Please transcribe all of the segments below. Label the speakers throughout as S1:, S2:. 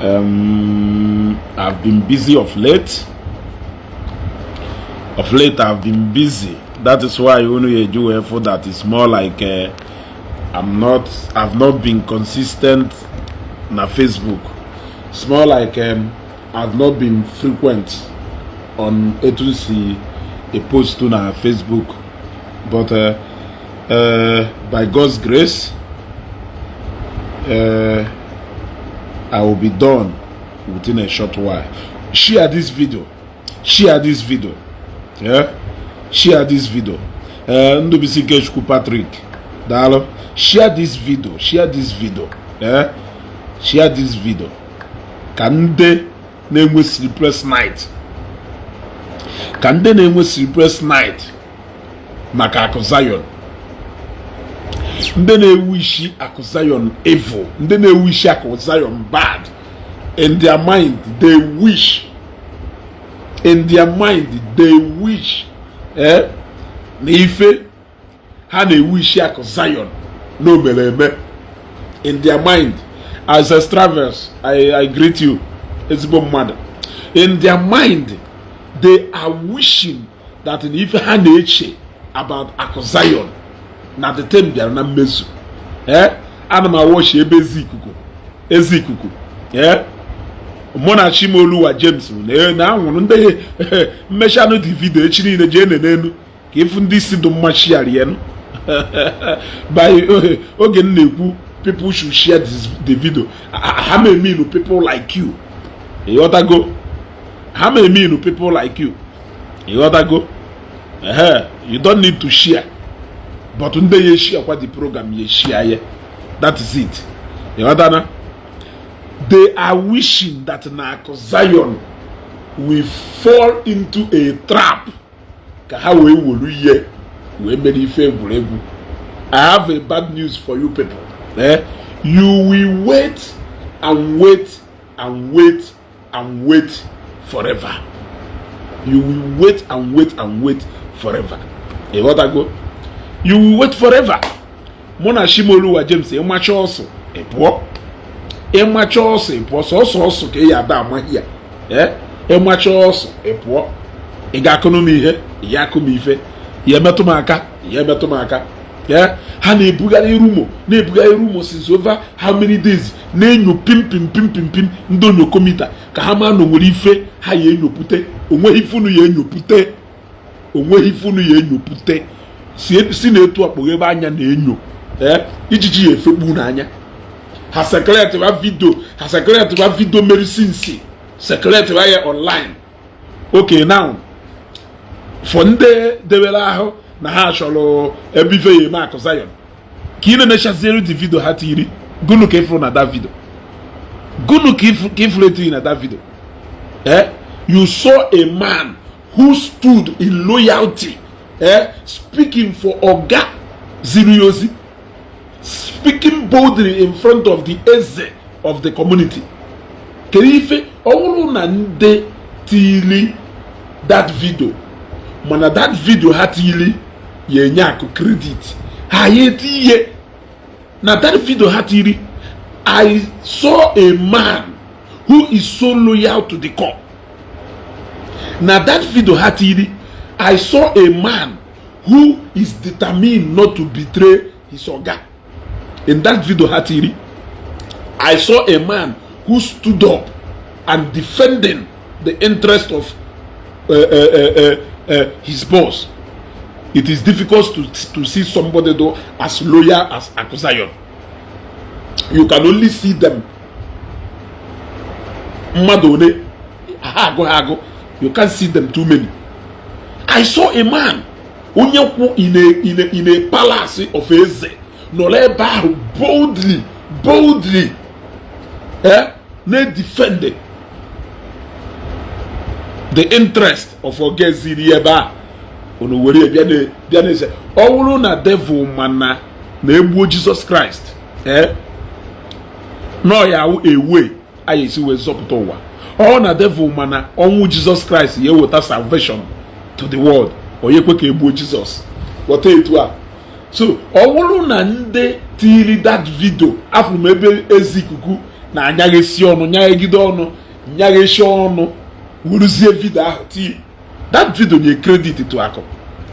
S1: I've been busy of late. Of late, I've been busy. That is why unu eju wee fụ that it's more like I've not been consistent na Facebook. It's more like I've not been frequent on etu si a post na Facebook. But by God's grace, I will be done within a short while. Share this video. Share this video. Yeah? Share this video. Ndubisi Ikechukwu Patrick. Daalụ. Share this video. Share this video. Yeah? Share this video. Ka ndị na-enwe sleepless night. Ka ndị na-enwe sleepless night maka Akụ Zion. Ndị na-ewu isi Akụ Zion evil. Ndị na-ewu isi Akụ Zion bad. In their mind, they wish. In their mind, they wish. Eh? Na ife ha na-ewu isi Akụ Zion na o mere eme. In their mind, as a travels, I greet you, ezigbo mmadụ. In their mind, they are wishing that na ife ha na-eche about Akụ Zion na the thing bịara na mmezu. Eh? Ana m awọchi ebe ezi ikuku, ezi ikuku. Eh? Mụ na Chimoluwa James na anwụrụ ndị mmechanụ dị video echi niile jee nenenu ka ịfụ ndị isi dị mma shiarienu. By oge m na-ekwu people should share this, the video, ha ma mean people like you. Ịghọtago? Ha ma mean people like you. Ịghọtago? Ehe, you don't need to share, but ndị ya share kwa the program, ya share ya. That is it. Ịghọtana? They are wishing that na Akụ Zion will fall into a trap ka ha wee wolu ihe wee mere ife egwuregwu. I have a bad news for you people. Eh? You will wait and wait and wait and wait forever. You will wait and wait and wait forever. Ịghọtago? You will wait forever. Mụ na Shimoluwa James, ịmacha ọsụ ị pụọ, ịmacha ọsụ ị pụọ, sọsọ ọsụ ka ị ya ada amaghị ya. Ee, ịmacha ọsụ ị pụọ. Ị ga-akụnụ m ihe, ị ga-akụ m ife, ya emetụ m aka, ya emetụ m aka. Ee, ha na-ebugharị rumour, na-ebugharị rumour since over how many days, na-enyo pim pim pim pim pim, ndị onyokomita, ka ha maa na onwere ife ha ya enyopụte. Onweghị ife unu ya enyopụte, onweghị ife unu ya enyopụte. Si na-etu akpọghebe anya na-enyo, ee, ijiji ya efekpu n'anya. Ha circulate ba video, ha circulate ba video mere since circulate ba ya online. Okay, now for ndị debere ahụ na ha chọrọ ebe ife ya eme Akụ Zion, ka ị na-emechaziere the video ha tiri gụnụ, ka ịfụrụ na that video gụnụ, ka ịfụrụ etiri na that video. Eh, you saw a man who stood in loyalty, eh, speaking for oga ziri ozi, speaking boldly in front of the eze of the community. Kedu ife ọ bụrụ na ndị tili that video, mana that video ha tili ya enye Akụ credit, ha ya eti ihe na that video ha tiri? I saw a man who is so loyal to the core. Na that video ha tiri, I saw a man who is determined not to betray his oga. In that video ha tiri, I saw a man who stood up and defending the interest of his boss. It is difficult to see somebody though as loyal as Aku Zion. You can only see them mmadụ one ha agụ ha agụ. You can't see them too many. I saw a man onye kwụ in a palace of eze, nọrọ ebe ahụ boldly, boldly, eh, na-defend the interest of ogeziri ebe a. Unu were bịa bịa na-eze. Ọ bụrụ na devil mana na-egbuo Jesus Christ, eh, nọ ya awụ ewe anyị esi wee zọpụta ụwa. Ọ na devil mana ọnwụ Jesus Christ ya eweta salvation to the world, onye kwe ka egbuo Jesus? Ghọta etu a. So ọ bụrụ na ndị tiri that video, afụrụ m ebe ezi ikuku Na-anyaghesi ọnụ, nyaghegide ọnụ, nyaghesi ọnụ, werezie video ahụ tii. That video nye credit to Akụ.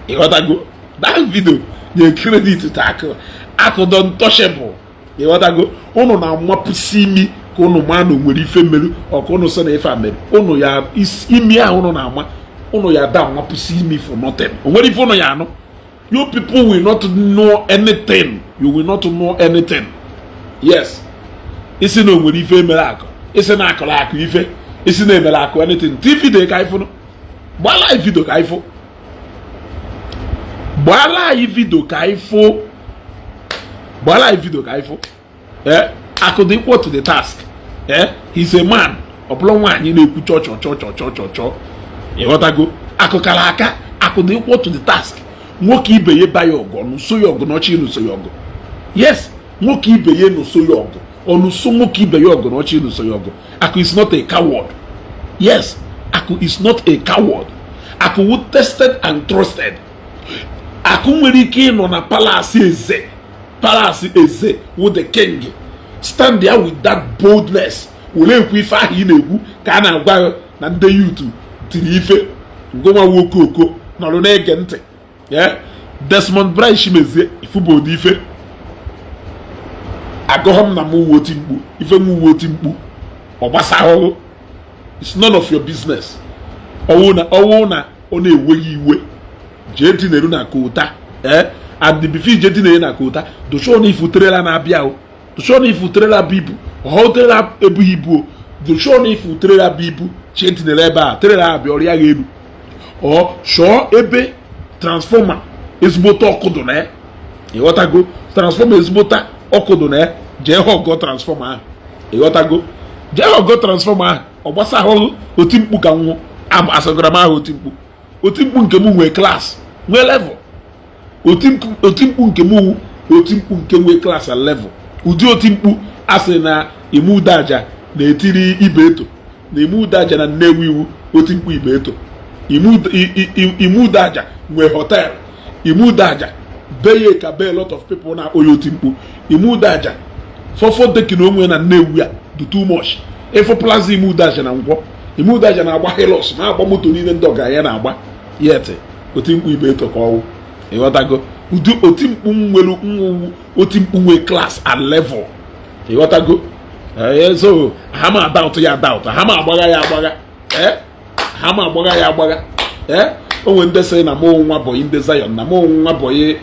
S1: Ịghọtago? That video nye credit to Akụ. Akụ don touchable. Ịghọtago? Ụnụ na-amapụsi imi ka ụnụ maa na onwere ife merụ ọka. Ụnụ sị na ife a mere ụnụ ya imi ahụ ụnụ na-ama, ụnụ ya da amapụsi imi for nothing. O nwere ife ụnụ ya anụ. You people will not know anything. You will not know anything. Yes, isi na o nwere ife mere Akụ, isi na akụrụ Akụ ife, isi na emere Akụ anything, ti video ka ifụ. Gbala anyị video ka ifụ. Gbala anyị video ka ifụ. Gbala anyị video ka ifụ. Eh, Akụ dị equal to the task. Eh, he's a man. Ọ bụrụ nwaanyị na-ekwu chọ chọ chọ chọ chọ chọ chọ. Ịghọtago? Akụ kara aka. Akụ dị equal to the task. Nwoke ibe ya ba ya ọgụ, ọnụso ya ọgụ n'ọchị ịnụso ya ọgụ. Yes, nwoke ibe ya nụso ya ọgụ, ọnụso nwoke ibe ya ọgụ n'ọchị ịnụso ya ọgụ. Akụ is not a coward. Yes, Akụ is not a coward. Akụ wu tested and trusted. Akụ nwere ike ịnọ na palace eze, palace eze wụ the king, stand there with that boldness, were ekwu ife ahụ ị na-ekwu ka a na-agwa gị na ndị youth tiri ife ngụnwa nwa okoko nọrọ na-ege ntị. Yeah? Desmond Bright Chimezie ifubodo ife agụghọ m na m uwe oti mkpu, ife m uwe oti mkpu ọ gbasahụhụ. It's none of your business. Ọwụ na ọ na-eweghị iwe, jee tineru na kota. Ee, and before jee tineru na kota, dochọ na ifu trailer na-abịa o, dochọ na ifu trailer bụ ibu ọha, trailer ebughị ibu o, dochọ na ifu trailer bụ ibu, jee tinyere ebe a, trailer abịa ọrịa gị elu. Ọ chọọ ebe transformer ezigbote ọkụ dị na ya. Ịghọtago? Transformer ezigbota ọkụ dị na ya, jee họgọ transformer ahụ. Ịghọtago? Jee họgọ transformer ahụ. Ọ gbasa ahụhụ oti mkpu ka nwụ asagara m ahụ oti mkpu. Oti mkpu nke m nwee class, nwee level. Oti mkpu nke m wu oti mkpu nke nwee class and level. Ụdị oti mkpu a sị na Ime Udeaja na-etiri ibe eto na Ime Udeaja na Nnewi iwu oti mkpu ibe eto. Ime Udeaja nwee hotel. Ime Udeaja beye ka be a lot of people na-akpọ ya oti mkpu. Ime Udeaja fọfọ deki na onwe na Nnewi a do too much. Ịfụ plaza Ime Udeaja na Ngwọ, Ime Udeaja na-agba Hilux, na-agba moto niile ndị ọgaranya na-agba, yet oti mkpu ibe eto ka ọwụ. Ịghọtago? Ụdị oti mkpu nwere nwuwu oti mkpu nwee class and level. Ịghọtago? Ee, so ha ma doubt ya doubt, ha ma agbagha ya agbagha. Ee, ha ma agbagha ya agbagha. Ee, o nwere ndị sị na mụ nwa boy ndị Zion, na mụ nwa boy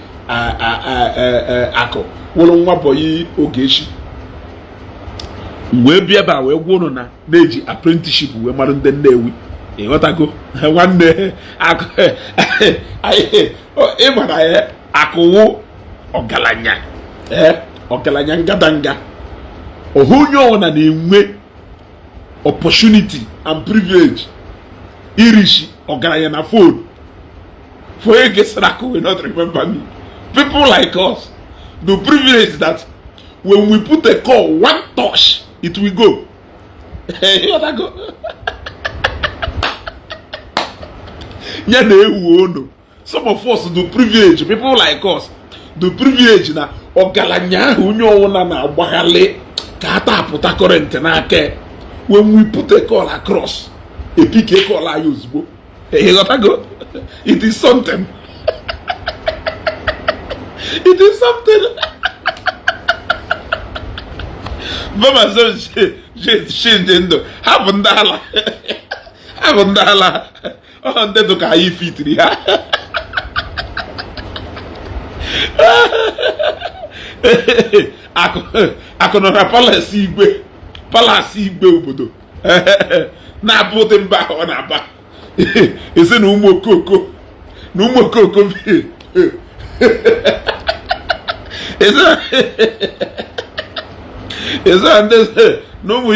S1: Akụ wụrụ nwa boy Ogechi. Wee bịa ebe a wee gwa ụnụ na na-eji apprenticeship wee mara ndị Nnewi. Ịghọtago? Nwanne, Akụ ịmara ya, Akụwụ ọgaranya. Ee, ọgaranya ngadanga. Ọhụ onye ọbụla na-enwe opportunity and privilege irishi ọgaranya na phone. For ege Akụ will not remember me. People like us, the privilege that when we put a call, one touch, it will go. Ịghọtago? Ya na-ewu onu. Some of us, the privilege, people like us, the privilege na ọgaranya ahụ onye ọwụna na-agbaghalị ka a tapụta current n'aka, when we put a call across, epike call anyị ozugbo. Ịghọtago? It is something, it is something. Bama ndụ ha bụ ndị ala, ha bụ ndị ala ọ ndị dụ ka anyị fitiri ha. Akụ nọ na palace igwe, palace igwe obodo na-abụ ụdị mba ahụ ọ na-aba esi na ụmụ okoko na ụmụ okoko esi na ndị na ụmụ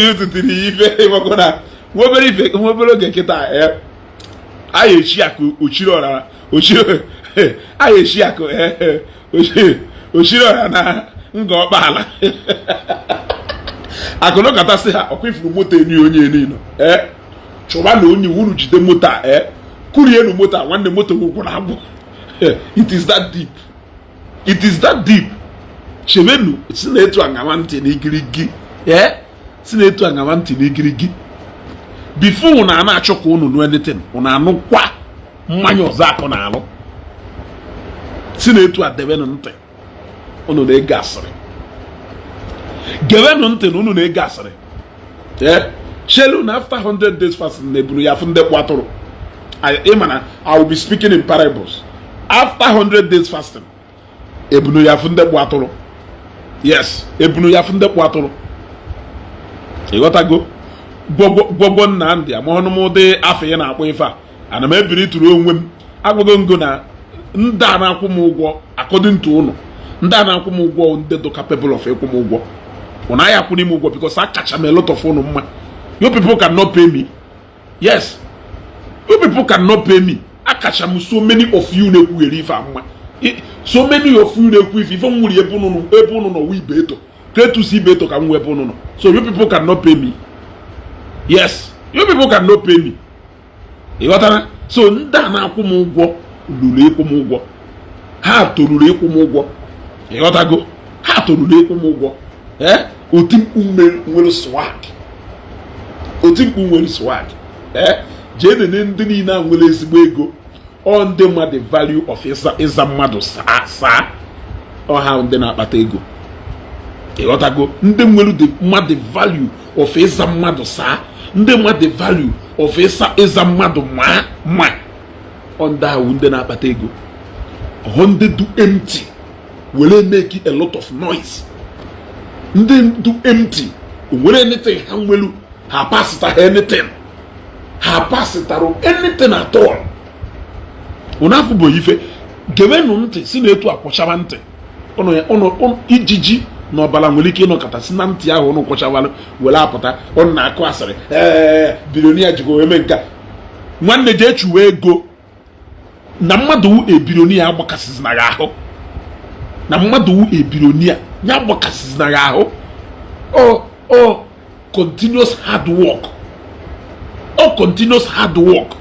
S1: ya tụtụrụ ya ife. Ịgbakọ na nwa obere ife, nwa obere oge kịta anyị echi Akụ ochiri ọra, ochiri anyị echi Akụ ochiri ọra na nga ọkpaala. Akụ nọkọtasị ha ọkwa ifuru moto eni onye niile ee chụba na onye unu jide moto a ee kurienu moto a. Nwanne, moto gwụkwara agwụ. It is that deep, it is that deep. Chebenu si na etu aṅawa ntị na igirigi. Ee, si na-etu aṅaba ntị n'igirigi before unu a na-achọ ka unu nụ anything, unu anụkwa mmanya ọzọ akụ na-alụ. Si na-etu a debenụ ntị, unu na-ege asịrị. Gebenụ ntị na unu na-ege asịrị. Ee, chelu na after 100 days fasting na-eburu ya afụ ndị kpụ atụrụ. Ịma na I will be speaking in parables. After 100 days fasting, ebunu ya afụ ndị kpụ atụrụ. Yes, ebunu ya afụ ndị kpụ atụrụ. Ịghọtago? Gwọgwọ Nnamdị amaghọnụ m ụdị afọ ya na-akpọ ife a. Ana m ebiri tụrụ onwe m agwago ngo na ndị a na-akwụ m ụgwọ, according to ụnụ, ndị a na-akwụ m ụgwọ, ndị dị capable of ịkwụ m ụgwọ. Ụnụ anya akwụ m ụgwọ because akacha m a lot of ụnụ mma. You people cannot pay me. Yes, you people cannot pay me. Akacha m so many of you na-ekwugheri ife a mma. So many of you na-ekwu ife m nwere ebe ụnụ nọ, ebe ụnụ nọ wụ ibe eto kretus, ibe eto ka m nwee ebe ụnụ nọ. So you people cannot pay me. Yes, you people cannot pay me. Ị ghọtara? So ndị a na-akwụ m ụgwọ lụrụ ịkwụ m ụgwọ, ha toruru ịkwụ m ụgwọ. Ịghọtago? Ha toruru ịkwụ m ụgwọ. Ee, oti mkpu nwere swag, oti mkpu nwere swag. Ee, jee nene ndị niile a nwere ezigbo ego. Ọ ndị mmadụ value of ịza mmadụ saa saa ọha, ndị na-akpata ego. Ịghọtago? Ndị nwere the mmadụ value of ịza mmadụ saa, ndị mmadụ value of ịza mmadụ maa ma ọ ndị ahụ, ndị na-akpata ego. Ọhụ ndị du empty were make a lot of noise, ndị du empty o nwere anything ha nwelu, ha pasịta ha anything, ha pasịtara anything at all. Unu afọ bụ ife. Gewenụ ntị, si na-etu akwụchaba ntị ụnụ. Ijiji na ọbara nwere ike ịnọkọta si na ntị ahụ ụnụ kwụchabara were apụta. Ụnụ na-akụ asịrị. Ee, billionaire jikwa eme nke a. Nwanne, jee chụwa ego. Na mmadụ wu a billionaire agbakasịzina ya ahụ. Na mmadụ wu a billionaire ya agbakasịzina ya ahụ. Ọ continuous hard work, ọ continuous hard work.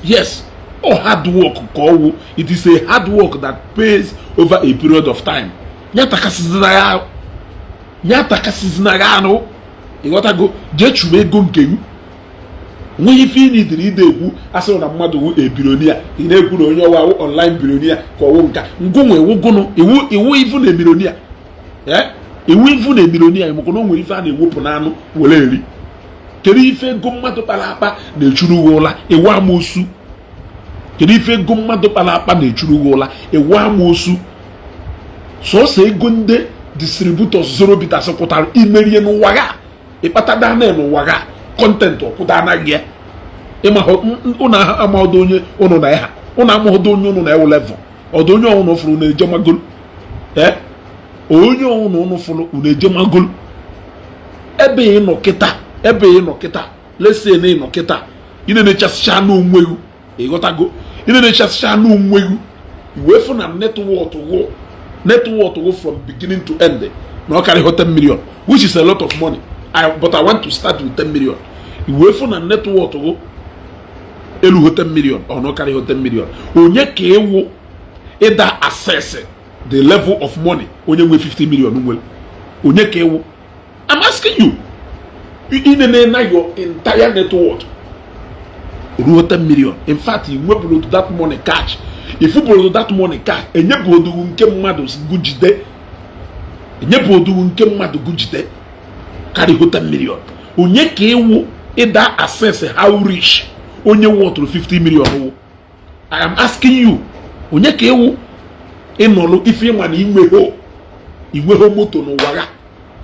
S1: Yes, ọ hard work ka ọ wụ. It is a hard work that pays over a period of time. Ya takasịzina ya ahụ, ya takasịzina ya ahụ. Ịghọtago? Jee chụwa ego nke gị. Onweghị ife ị nidiri ide ekwu asịrị na mmadụ wu a billionaire. Ị na-ekwu na onye ọwa wụ online billionaire ka ọwụ nka ngụnwe iwu iwu iwu ifu na billionaire. Ee, iwu ifu na billionaire, maka na o nwere ife a na-ewepụ n'anụ were eri. Kedu ife ego mmadụ kpara akpa na-echuru gị ụla iwu amoosu? Kedu ife ego mmadụ kpara akpa na-echuru gị ụla iwu amoosu? Sọsọ ego ndị distributors Zoro Bitters kwụtara imerie n'ụwa ga ịkpata daniel n'ụwa ga content ọkwụta anaghị ya. Ụnụ amaghọdo onye ụnụ na ya, ụnụ amaghọdo onye ụnụ na ewu level. Ọdụ onye ọnwụ fụrụ na-eje magolo. Ee, onye ọnwụ na ụnụ fụrụ unu eje magolo. Ebe ị nọ kịta, ebe ị nọ kịta, lesie na ị nọ kịta, ị na-enechasịcha n'onwe gị. Ịghọtago? Ị na-enechasịcha n'onwe gị, wee fụ na net worth gụ, net worth gụ from beginning to end na ọ karịghị 10 million, which is a lot of money. But I want to start with 10 million. Wee fụ na net worth gụ elughị 10 million, ọ na ọ karịghị 10 million. Onye ka ịwụ ịda assess the level of money onye nwe 50 million nwere? Onye ka ịwụ? I'm asking you. Inene na your entire net worth ruo 10 million, in fact, ị nwepụrụ that money cash, ifupụrụ that money cash, enyepụrụ nke mmadụ gujide, enyepụrụ nke mmadụ gujide karịa 10 million. Onye ka ịwụ ịda assess how rich onye wọtụrụ 50 million wụ? I am asking you. Onye ka ịwụ ịnọlụ ife ịma na inweho inweho moto n'ụwa ga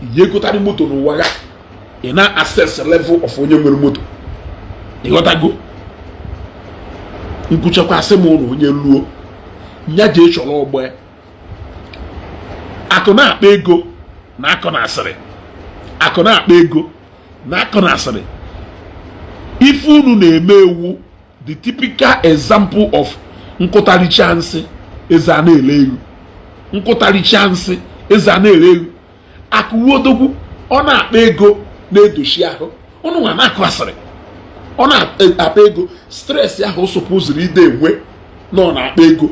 S1: ihe egotara moto n'ụwa ga ị na-assess level of onye nwere moto? Ịghọtago? Nkwuchakwa, asị m ụnụ, onye luo nya jee chọrọ ọgbọ akụ na-akpa ego na akụ na asịrị, akụ na-akpa ego na akụ na asịrị. Ife unu na-eme ewu the typical example of nkụtaricha nsị eze a na-ele ewu, nkụtaricha nsị eze a na-ele ewu. Akụwodogwu ọ na-akpa ego na-edochi ahụ, ụnụ nwa na-akụ asịrị. Ọ na-akpa ego, stress ahụ sụpụziri ide enwe na ọ na-akpa ego,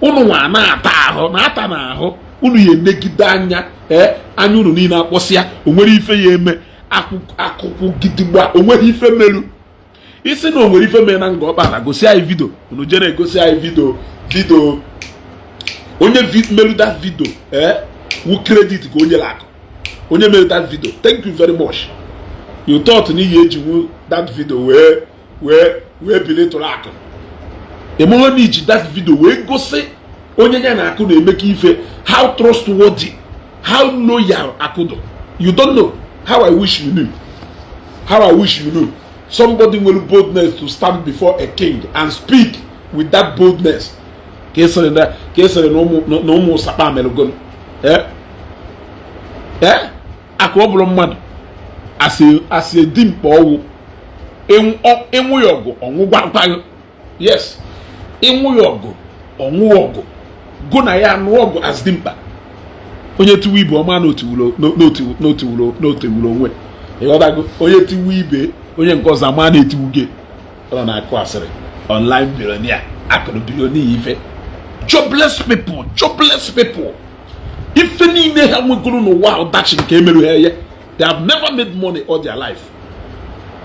S1: ụnụ nwa na-ata ahụ na-ata n'ahụ. Unu ya enegide anya, ee, anya unu niile akpọsịa. O nwere ife ya eme akụkwụ gidigba. O nweghị ife meru isi na o nwere ife mere na Ngor Okpala. Gosi anyị video. Unu jere egosi anyị video, video onye meru that video, ee, wu credit ka onye akụ onye mere that video. Thank you very much. You thought na ihe ejinwu that video wee bilitụrụ akụ. Ịmụrụ na iji that video wee gosi onye ya na akụ na-emekọ ife how trustworthy, how loyal akụ dụ. You don't know how I wish you knew, how I wish you knew. Somebody nwere boldness to stand before a king and speak with that boldness. Ka ị sịrị na ka ị sịrị na ụmụ sakpa melụgonu, ee ee, akụ ọ bụrụ mmadụ asị dimkpa ọwụ ịnwụ ya ọgụ ọnwụ gwakwaghị. Yes, ịnwụ ya ọgụ ọnwụ ọgụ gụ na ya anụ ọgụ as dimkpa. Onye tiwa ibe ọma n'otiwuru onwe. Ịghọtago? Onye tiwa ibe onye nke ọzọ ama na-etiwu gị. Ọ na-akụ asịrị online billionaire, akụrụ billionaire ife. Jobless people, jobless people. Ife niile ha nwegoro n'ụwa ọdachi nke emerụ ha ihe. They have never made money all their life.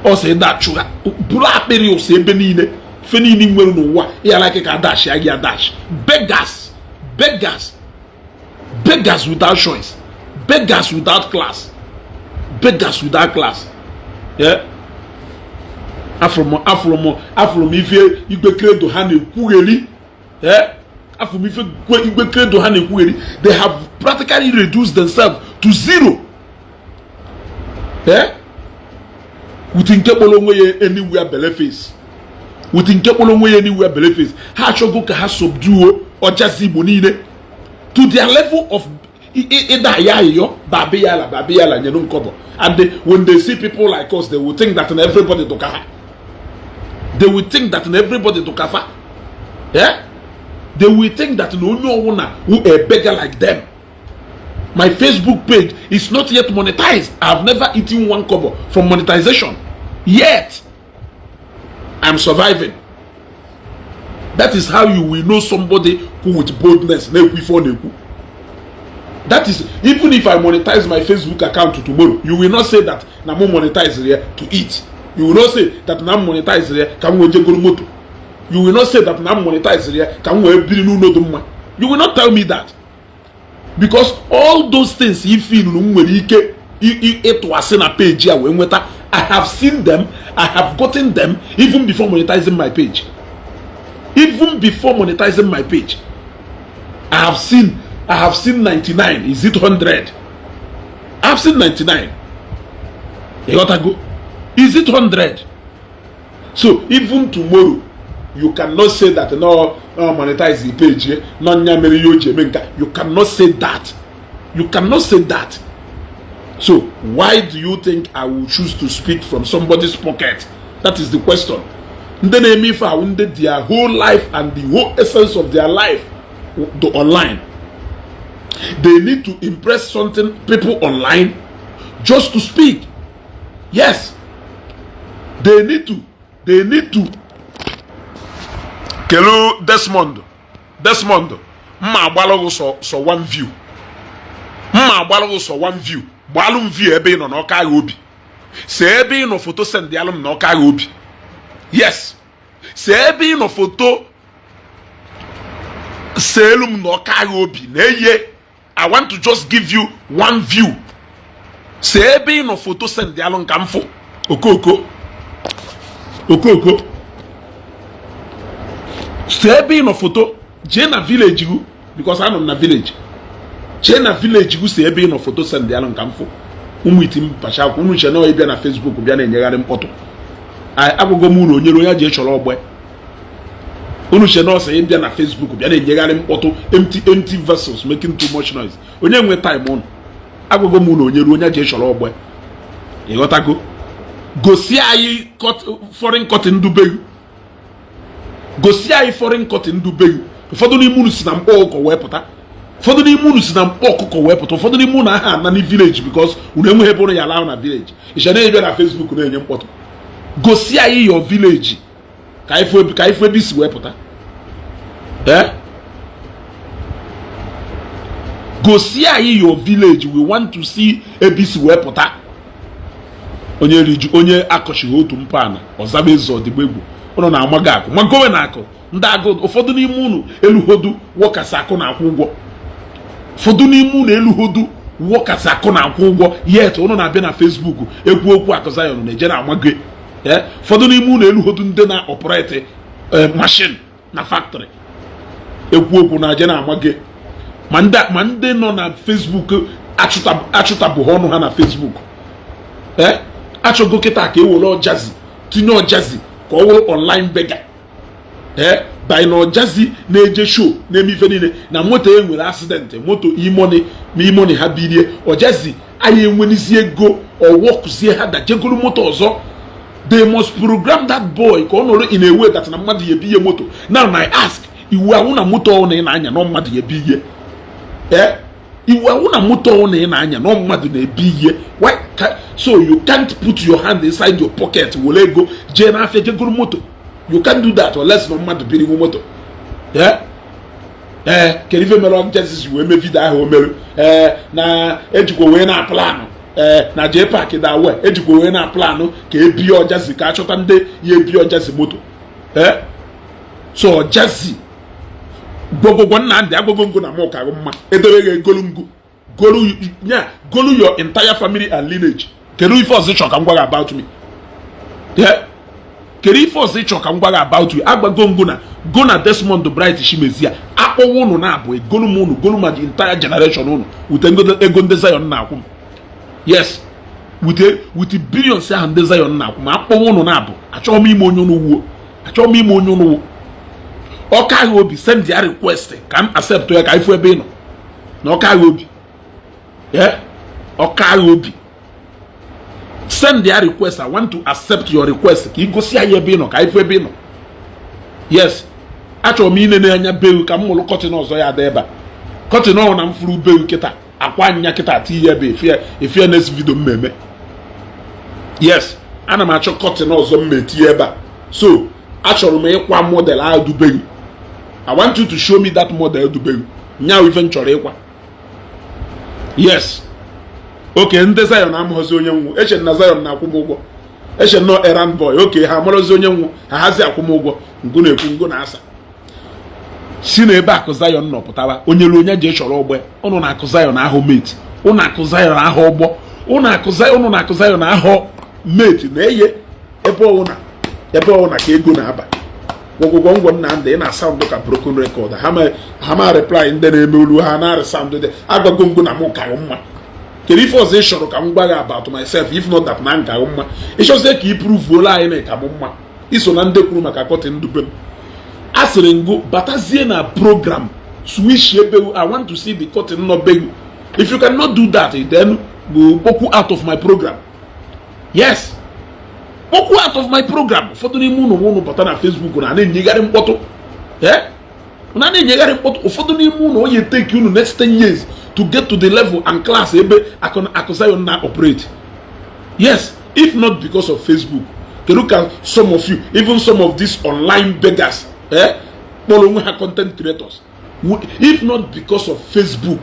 S1: Ọ sị dachụ ha bụrụ akpịrị ụsọ ebe niile. Ife niile nwere n'ụwa ya like ka adash ya gị adash. Beggars, beggars, beggars without choice, beggars without class, beggars without class. Yeah. Afụrụ m ife Igwe Credo ha na-ekwugheri. Yeah. Afụrụ m ife Igwe Credo ha na-ekwugheri. They have practically reduced themselves to zero. Yeah. With nke kpọrọ onwe ya anywhere belle face, with nke kpọrọ onwe ya anywhere belle face, ha achọgo ka ha subdue ọchazi Igbo niile to their level of ịda ya ayịyọ babiyala babiyala nyenu nkọbọ. And when they see people like us, they will think that na everybody tụka ha. They will think that na everybody tụka fa. Yeah, they will think that na onye ọwụna who a beggar like them. My Facebook page is not yet monetized. I have never eaten one kobo from monetization yet. I'm surviving. That is how you will know somebody who with boldness na-ekwu ife ọ na-ekwu. That is, even if I monetize my Facebook account tomorrow, you will not say that na mo monetize ya to eat. You will not say that na m monetize ya ka m wee jegoro moto. You will not say that na m monetize ya ka m wee biri n'ụlọ dị mma. You will not tell me that, because all those things you feel m nwere ike ịtụ asị na page a wee nweta, I have seen them, I have gotten them even before monetizing my page. Even before monetizing my page, I have seen 99, is it 100? I have seen 99. Ịghọtago? Is it 100? So even tomorrow, you cannot say that no monetize the page, eh? No nya mere ihe o ji eme nka. You cannot say that. You cannot say that. So why do you think I will choose to speak from somebody's pocket? That is the question. Ndị na-eme ife ahụ, ndị their whole life and the whole essence of their life the online. They need to impress something people online just to speak. Yes, they need to kelu Desmond. Desmond, mma agbalụghị sọ one view, mma agbalụghị sọ one view. Gbalụ m view ebe ị nọ n'ọka agha obi. See ebe ị nọ foto, send alụ m n'ọka agha obi. Yes, see ebe ị nọ foto, seelu m n'ọka agha obi na-eye. I want to just give you one view. See ebe ị nọ foto, send alụ nka mfụ. Okoko, okoko, see ebe ị nọ foto. Jee na village gụ, because anọ m na village. Jee na village gụ, see ebe ị nọ foto, send alụ nka mfụ. Ụmụ iti mpachakwa unu che na ịbịa na Facebook bịa na-enyegharị mkpọtụ. Agwụgo m unu onyere onye ji chọrọ ọgbe. Unu che na ọsọ ịbịa na Facebook bịa na-enyegharị mkpọtụ, empty, empty vessels making too much noise. Onye nwe time unu? Agwụgo m unu onyere onye ji chọrọ ọgbe. Ịghọtago? Gosi anyị foreign cotton ndubeghi. Gosi anyị foreign cotton ndubeghi. Ụfọdụ n'ime unu si na mkpọ ọkụkọ wee pụta. Ụfọdụ n'ime unu si na mkpọ ọkụkọ wee pụta. Ụfọdụ n'ime unu aha ana na village because unu enweghị ebe unu ya alahụ na village. Iche na-ebịa na Facebook na-enye mkpọtụ. Gosi anyị your village ka anyị fụ ebe isi wee pụta. Ee, Gosi anyị your village. We want to see ebe isi wee pụta. Onye riju, onye akọchighị otu mpana ọzaba eze ọdịgba egwu. Ụnụ na-amaghị akụ magowe na akụ ndị agụ. Ụfọdụ n'ime unu eluhodu wọkasị akụ na-akwụ ụgwọ. Ụfọdụ n'ime unu eluhodu wọkasị akụ na-akwụ ụgwọ, yet ụnụ na-abịa na Facebook ekwu okwu akụ Zion na-eje na amago. Ụfọdụ n'ime unu eluhodu ndị na-operate machine na factory, ekwu okwu na-aje na amago. Ma ndị nọ na Facebook achụtabụghị ọnụ ha na Facebook. Ee, achọgo kịta ka e were ọjazi tinye ọjazi ka ọ wụrụ online beggar. Ee, by na ọjazi na-eje show, na-eme ife niile na moto e nwere accident, moto imoni ma imoni ha birie ọjazi anyị enwenisi ego ọwọkụzie ha dajegoro moto ọzọ. They must program that boy ka ọ nọrọ in a way that na mmadụ ya ebi ihe moto. Now I ask, iwu awụ na moto ọ na ị na-anya na mmadụ ya ebi ihe? Ee, iwu awụ na moto ọ na ị na-anya na mmadụ na-ebi ihe? Why so you can't put your hand inside your pocket were ego jee n'afịa jegoro moto? You can't do that unless na mmadụ biri iwu moto. Ee, ee, kedu ife mere Ọjazz ji wee mee video ahụ o mere? Ee, na ejikwa wee na planụ, ee, na jee paakị da wee ejikwa wee na planụ ka ebie Ọjazz, ka achọta ndị ya ebi Ọjazz moto. Ee, so Ọjazz gwogwogwo Nnamdị agwụgo ngo na mụ ka mma edebe gị egolu ngụ golu nya golu your entire family and lineage. Kedu ife ọzọ ịchọ ka m gwa gị about me? Kedu ife ọzọ ịchọ ka m gwa gị about you? Agbago ngụ na go na Desmond Bright Chimezie akpọwa ụnụ na-abụ egolu m ụnụ golu ma the entire generation ụnụ wute ego ndị Zion na-akwụ m. Yes, with billions ahụ ndị Zion na-akwụ m, akpọwa ụnụ na-abụ. Achọghị m ime onye ụnụ wuo, achọghị m ime onye ụnụ wuo. Ọka agha obi, send ya request ka m accept ya ka ifu ebe ị nọ na ọka agha obi. Ọka agha obi, send ya request. I want to accept your request ka ị gosi anyị ebe ị nọ, ka ifu ebe ị nọ. Yes, achọrọ m inene anya bewu ka m mụrụ curtain ọzọ ya dị ebe a. Curtain ọhụrụ na m furu bewu kịta akwa anya kịta tinye ebe efie efie. Next video m eme, yes, ana m achọ curtain ọzọ m etinye ebe a. So achọrọ m ịkwa model ahụ dubeghị. I want you to show me that model dubeghị nyaw ife m chọrọ ịkwa. Yes, oke ndị Zion amụghịzi onye nwu. Eche na Zion na-akwụ m ụgwọ, eche nọ errand boy. Oke ha amarozi onye nwu, ha hazi akwụ m ụgwọ. Ngụ na-ekwu ngụ na-asa si na ebe akụ Zion nọ pụtara. Onye lu onye ji chọrọ ọgbọ ụnụ na akụ Zion ahụ mate ụnụ, akụ Zion ahụ ọgbọ ụnụ, akụ Zion ụnụ na akụ Zion ahụ mate na-eye ebe ọwụna, ebe ọwụna ka ego na-aba. Gwọgwụgwọ ngwọ Nnamdị, ị na-asound ka broken record. Ha ma reply ndị na-eme olu ha na sound dị. Agwago ngụ na mụ ka mma. Kedu ife ọzọ ị chọrọ ka m gwa gị about myself, if not that na nka mma? Ịchọzie ka ị provuola anyị na ka m mma. Iso na ndị kwuru maka curtain ndube m. A sịrị ngụ batazie na program switch ebe. I want to see the curtain nọ be. If you cannot do that, then go kpokwu out of my program. Yes, kpokwu out of my program. Ụfọdụ n'ime ụnụ ụnụ bata na Facebook na na-enyegharị mkpọtụ. Ee, na na-enyegharị mkpọtụ. Ụfọdụ n'ime ụnụ, onye take unu next 10 years to get to the level and class ebe akụ Zion na operate. Yes, if not because of Facebook, kedu ka some of you, even some of these online beggars, eh, kpọrọ onwe ha content creators, if not because of Facebook,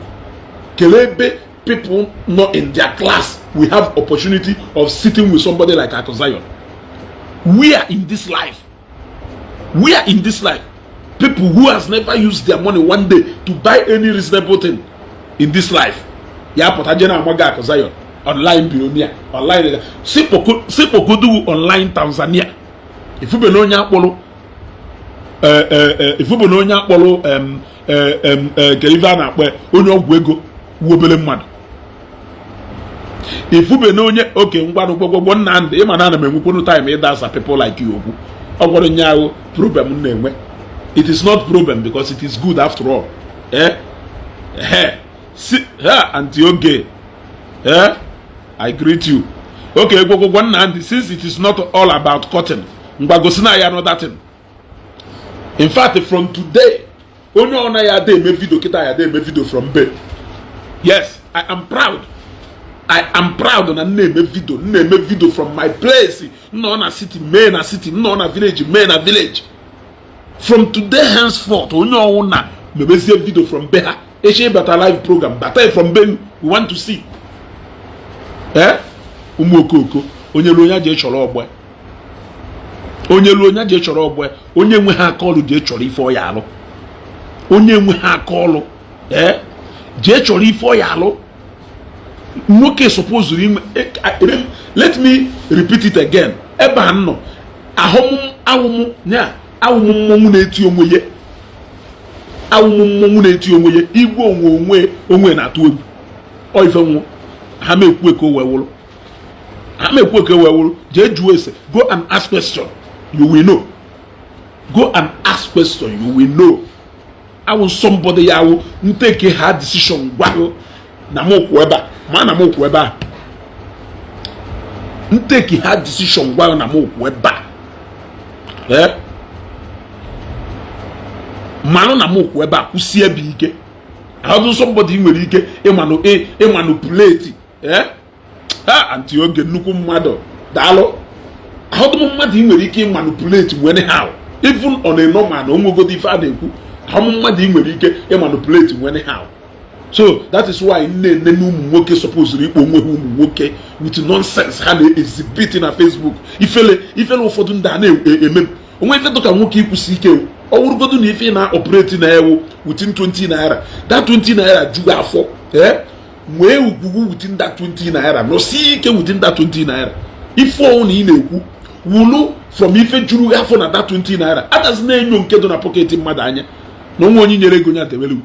S1: kelee ebe people not in their class we have opportunity of sitting with somebody like Akụ Zion? We are in this life, we are in this life, people who has never used their money one day to buy any reasonable thing in this life, ya pụta je na-amaga Akụ Zion online billionaire online sikpokodu online Tanzania. Ifube na onye akpọrọ, ifube na onye akpọrọ kedu ife a na-akpọ onye ọgwụ ego wu obere mmadụ. Ifube na onye oke ngwanụ gwogwogwo Nnamdị, ịma na ana m enwekwunu time ịda asa people like you okwu. Ọ gwara nye ahụ problem m na-enwe. It is not problem because it is good after all. Eh, eh, si ha aunty Oge, eh, I greet you. Okay, gwogwogwo Nnamdị, since it is not all about curtain, ngwa gosi na ya another thing. In fact, from today, onye ọ naghị ada eme video kịta ya ada eme video from be. Yes, I am proud, I am proud na m na-eme video, m na-eme video from my place. Nọ na city mee na city, nọ na village mee na village. From today henceforth, onye ọwụ na mebezie video from be ha. Echi ịbata live program, bata from be. We want to see. Ee, ụmụ okoko, onye ruo onye jee chọrọ ọgbọ, onye ruo onye jee chọrọ ọgbọ. Onye nwe ha aka ọrụ, jee chọrọ ife ọya alụ. Onye nwe ha aka ọrụ, ee, jee chọrọ ife ọya alụ. Nwoke supposed inwe, let me repeat it again, ebe a nọ ahụmụ awụmụ ya, awụmụ mmọnwụ na-eti onwe ya, awụmụ mmọnwụ na-eti onwe ya. Igwe onwe onwe onwe na-atụ egwu. Ọ ife nwụ ha ma ekwu ka o wee wụrụ, ha ma ekwu ka o wee wụrụ. Jee jụọ ese. Go and ask question, you will know. Go and ask question, you will know. Awụ somebody ya awụ nteke ha decision gwago na m kwụ ebe a, ma na m kwụ ebe a. Nteki ha decision gwago na m kwụ ebe a, ee, manụ na m kwụ ebe a, kwụsie ebe ike. Ahụdụ somebody nwere ike ịmanụ ịmanipulate. Ee, ha anti oge nnukwu mmadụ, daalụ. Ahụdụ m mmadụ ị nwere ike ịmanipulate anyhow, even on a normal na onwegodi ife a na-ekwu. Ahụ mmadụ ị nwere ike ịmanipulate anyhow. So that is why nne nne na ụmụ nwoke supposed ikpo onwe ha ụmụ nwoke with nonsense ha na-exhibit na Facebook. Ifele ifele ụfọdụ ndị a na-eme onwe ife dịka nwoke ikwụsị ike. Ọ wụrụgodu na ife na operate na-ewu within 20 naira, that 20 naira jugo afọ. Ee, nwee ugwugwu within that 20 naira, nọsie ike within that 20 naira. Ife ọnwụ na ị na-ekwu wulu from ife juru afọ na that 20 naira, adazi na-enyo nke dị na pocket mmadụ anya na onwe onye nyere ego ya dewelu.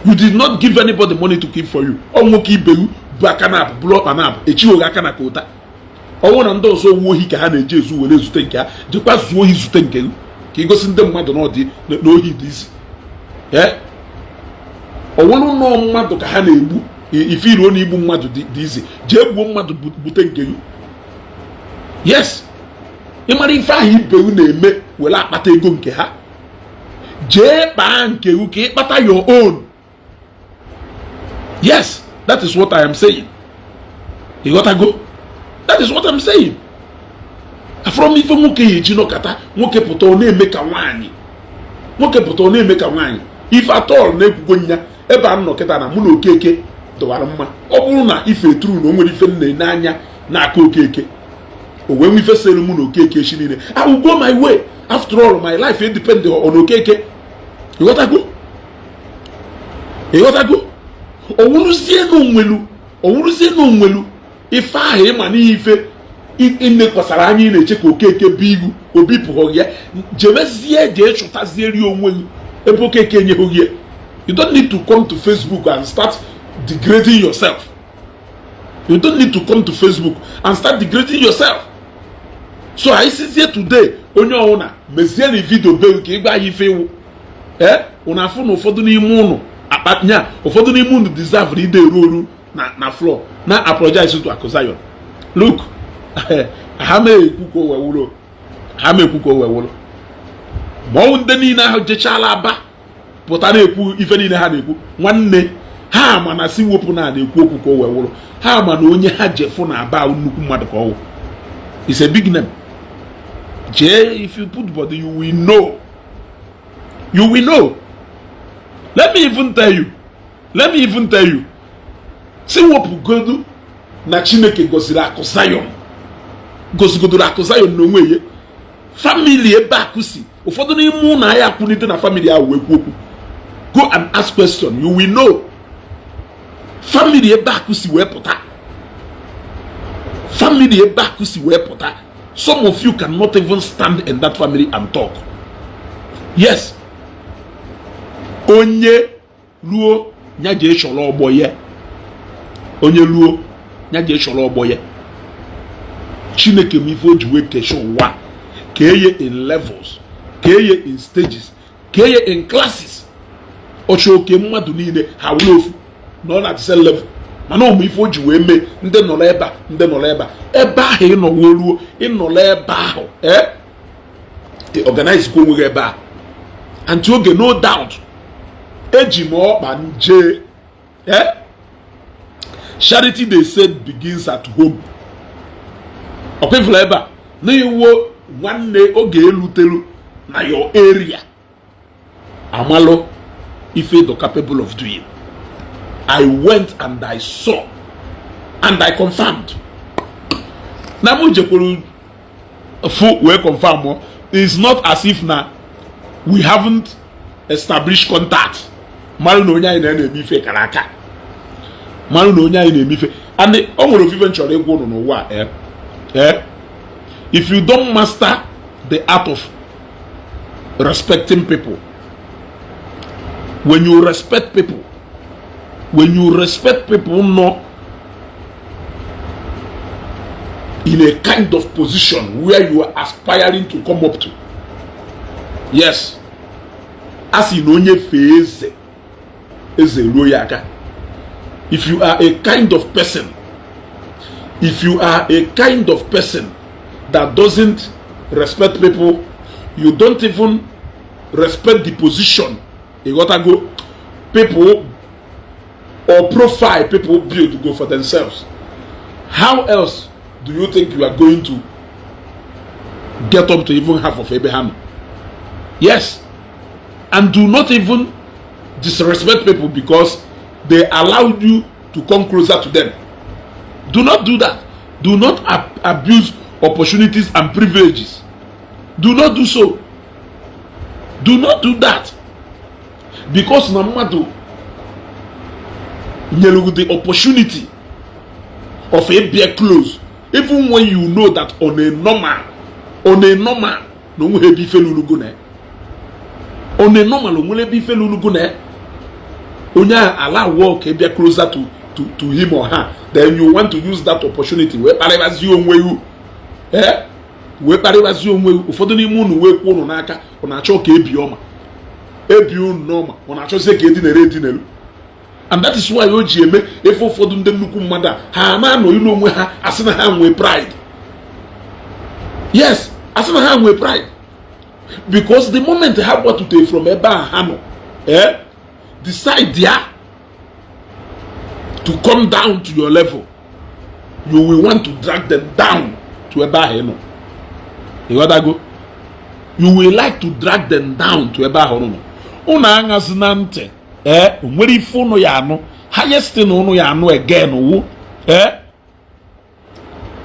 S1: You did not give anybody money to keep for you. Ọ nwoke ibewu bụ aka na abụ bụrụ ọkpa na abụ echighị aka na ka ụta ọnwụ na ndị ọzọ wu ohi ka ha na-eji ezu were zute nke ha. Jekwa zuo ohi zute nke gị ka igosi ndị mmadụ na ọ dị n'ohi dị isi. Ee, ọwụrụ nnọọ mmadụ ka ha na-egbu ife iruo na igbu mmadụ dị izi, jee gbuo mmadụ bute nke gị. Yes, ịmara ife ahụ ibewu na-eme were akpata ego nke ha, jee kpaa nke gị ka ịkpata your own. Yes, that is what I am saying. Ịghọtago? That is what I'm saying. Afọrọ m ife nwoke ya eji nọkata, nwoke pụta ọ na-eme ka nwaanyị, nwoke pụta ọ na-eme ka nwaanyị. Ife atọl na-ekwugo nya ebe a nọ kịta na mụ na Okeke dọwara mma. Ọ bụrụ na ife tru na o nwere ife m na-ene anya n'aka Okeke, o wee nwe ife sere mụ na Okeke echi niile, I will go my way. After all, my life depend on Okeke. Ịghọtago? Ịghọtago? Owuruzie na onwelu, owuruzie na onwelu ife ahụ ịma n'ihe ife ịnekwasara anya, ị na-eche ka Okeke bụ ihu obi pụghị ya, jebezie jee chụtazieri onwe gị ebe Okeke enyeghị ya. You don't need to come to Facebook and start degrading yourself. You don't need to come to Facebook and start degrading yourself. So anyị sizie today, onye ọwụna mezie na video be ka ịgba ya ife iwu. Ee, ụnụ afụ na ụfọdụ n'ime ụnụ akpanya, ụfọdụ n'ime ụnụ deserve ide eru oru na floor na apologize to Akụ Zion. Look, ha ma ekwu ka o wee wụrụ, ha ma ekwu ka o wee wụrụ. Ma ọnwụ ndị niile ahụ jechala Aba pụta na-ekwu ife niile ha na-ekwu, nwanne ha ma na si wepụ na na-ekwu okwu ka o wee wụrụ. Ha ma na onye ha jefụ na Aba nnukwu mmadụ ka ọ wụ. It's a big name. Jee, if you put body, you will know, you will know. Let me even tell you, let me even tell you, si wepụgodu na Chineke gọziri Akụ Zion, gọzigodoro Akụ Zion n'onwe ya. Family ebe akụ si, ụfọdụ n'ime ụlọ ahịa akwụnite na family ahụ wee kwu okwu. Go and ask question, you will know. Family ebe akụ si wee pụta, family ebe akụ si wee pụta, some of you cannot even stand in that family and talk. Yes, onye ruo ya jee chọrọ ọgbọ ya, onye ruo ya jee chọrọ ọgbọ ya. Chineke m ife o ji wee kesha ụwa, kee ye in levels, kee ye in stages, kee ye in classes. Ọchọ oke mmadụ niile ha wụrụ ofu nọ na the same level, mana ọmụ ife o ji wee mee ndị nọrọ ebe a, ndị nọrọ ebe a, ebe ahụ ịnọwo ruo ịnọrọ ebe ahụ, ee, organize kwa onwe gị ebe a. Anti oge, no doubt, eji m ọkpa nje. Eh, charity, they said, begins at home. Ọkwa ifuru ebe a n'iwo nwanne oge elutelu na your area amalụ. ife dị capable of doing. I went and I saw and I confirmed na mụ jekwuru fụ wee confirm. It's not as if na we haven't established contact, mara na onye anyị na-eme ife kara aka, mara na onye anyị na-eme ife. And o nwere ofufe m chọrọ ịgwa ụnụ n'ụwa a, if you don't master the art of respecting people, when you respect people, when you respect people nọ in a kind of position where you are aspiring to come up to, yes, a sị na onye fee eze, eze ruo ya aka. If you are a kind of person, if you are a kind of person that doesn't respect people, you don't even respect the position you gotta go people or profile people build go for themselves, how else do you think you are going to get up to even half of Abraham? Yes. And do not even disrespect people because they allowed you to come closer to them. Do not do that. Do not abuse opportunities and privileges. Do not do so. Do not do that. Because na mmadụ nyere gị the opportunity of a beer close, even when you know that on a normal na onweghị ebe ife lulu go na ya. On a normal, onwere ebe ife lulu go na ya, onye ahụ allow work bịa closer to him or her, then you want to use that opportunity wee kparịbazie onwe you, wee kparịbazie onwe you. Ụfọdụ n'ime unu wee kwuo unu n'aka, ọ na-achọ ka ebi ọma ebi unu n'ọma, ọ na-achọzie ka edinere edinelu. And that is why o ji eme efe ụfọdụ ndị nnukwu mmadụ a, ha na-anọ ilu onwe ha, asị na ha nwee pride. Yes, asị na ha nwee pride, because the moment ha gbatute from ebe a ha nọ, decide ya to come down to your level, you will want to drag them down to ebe ahụ ị nọ. Ịghọtago? You will like to drag them down to ebe ahụ nọ. Unu aṅazi na ntị. O nwere ife unu ya anụ, highest thing unu ya anụ again wụ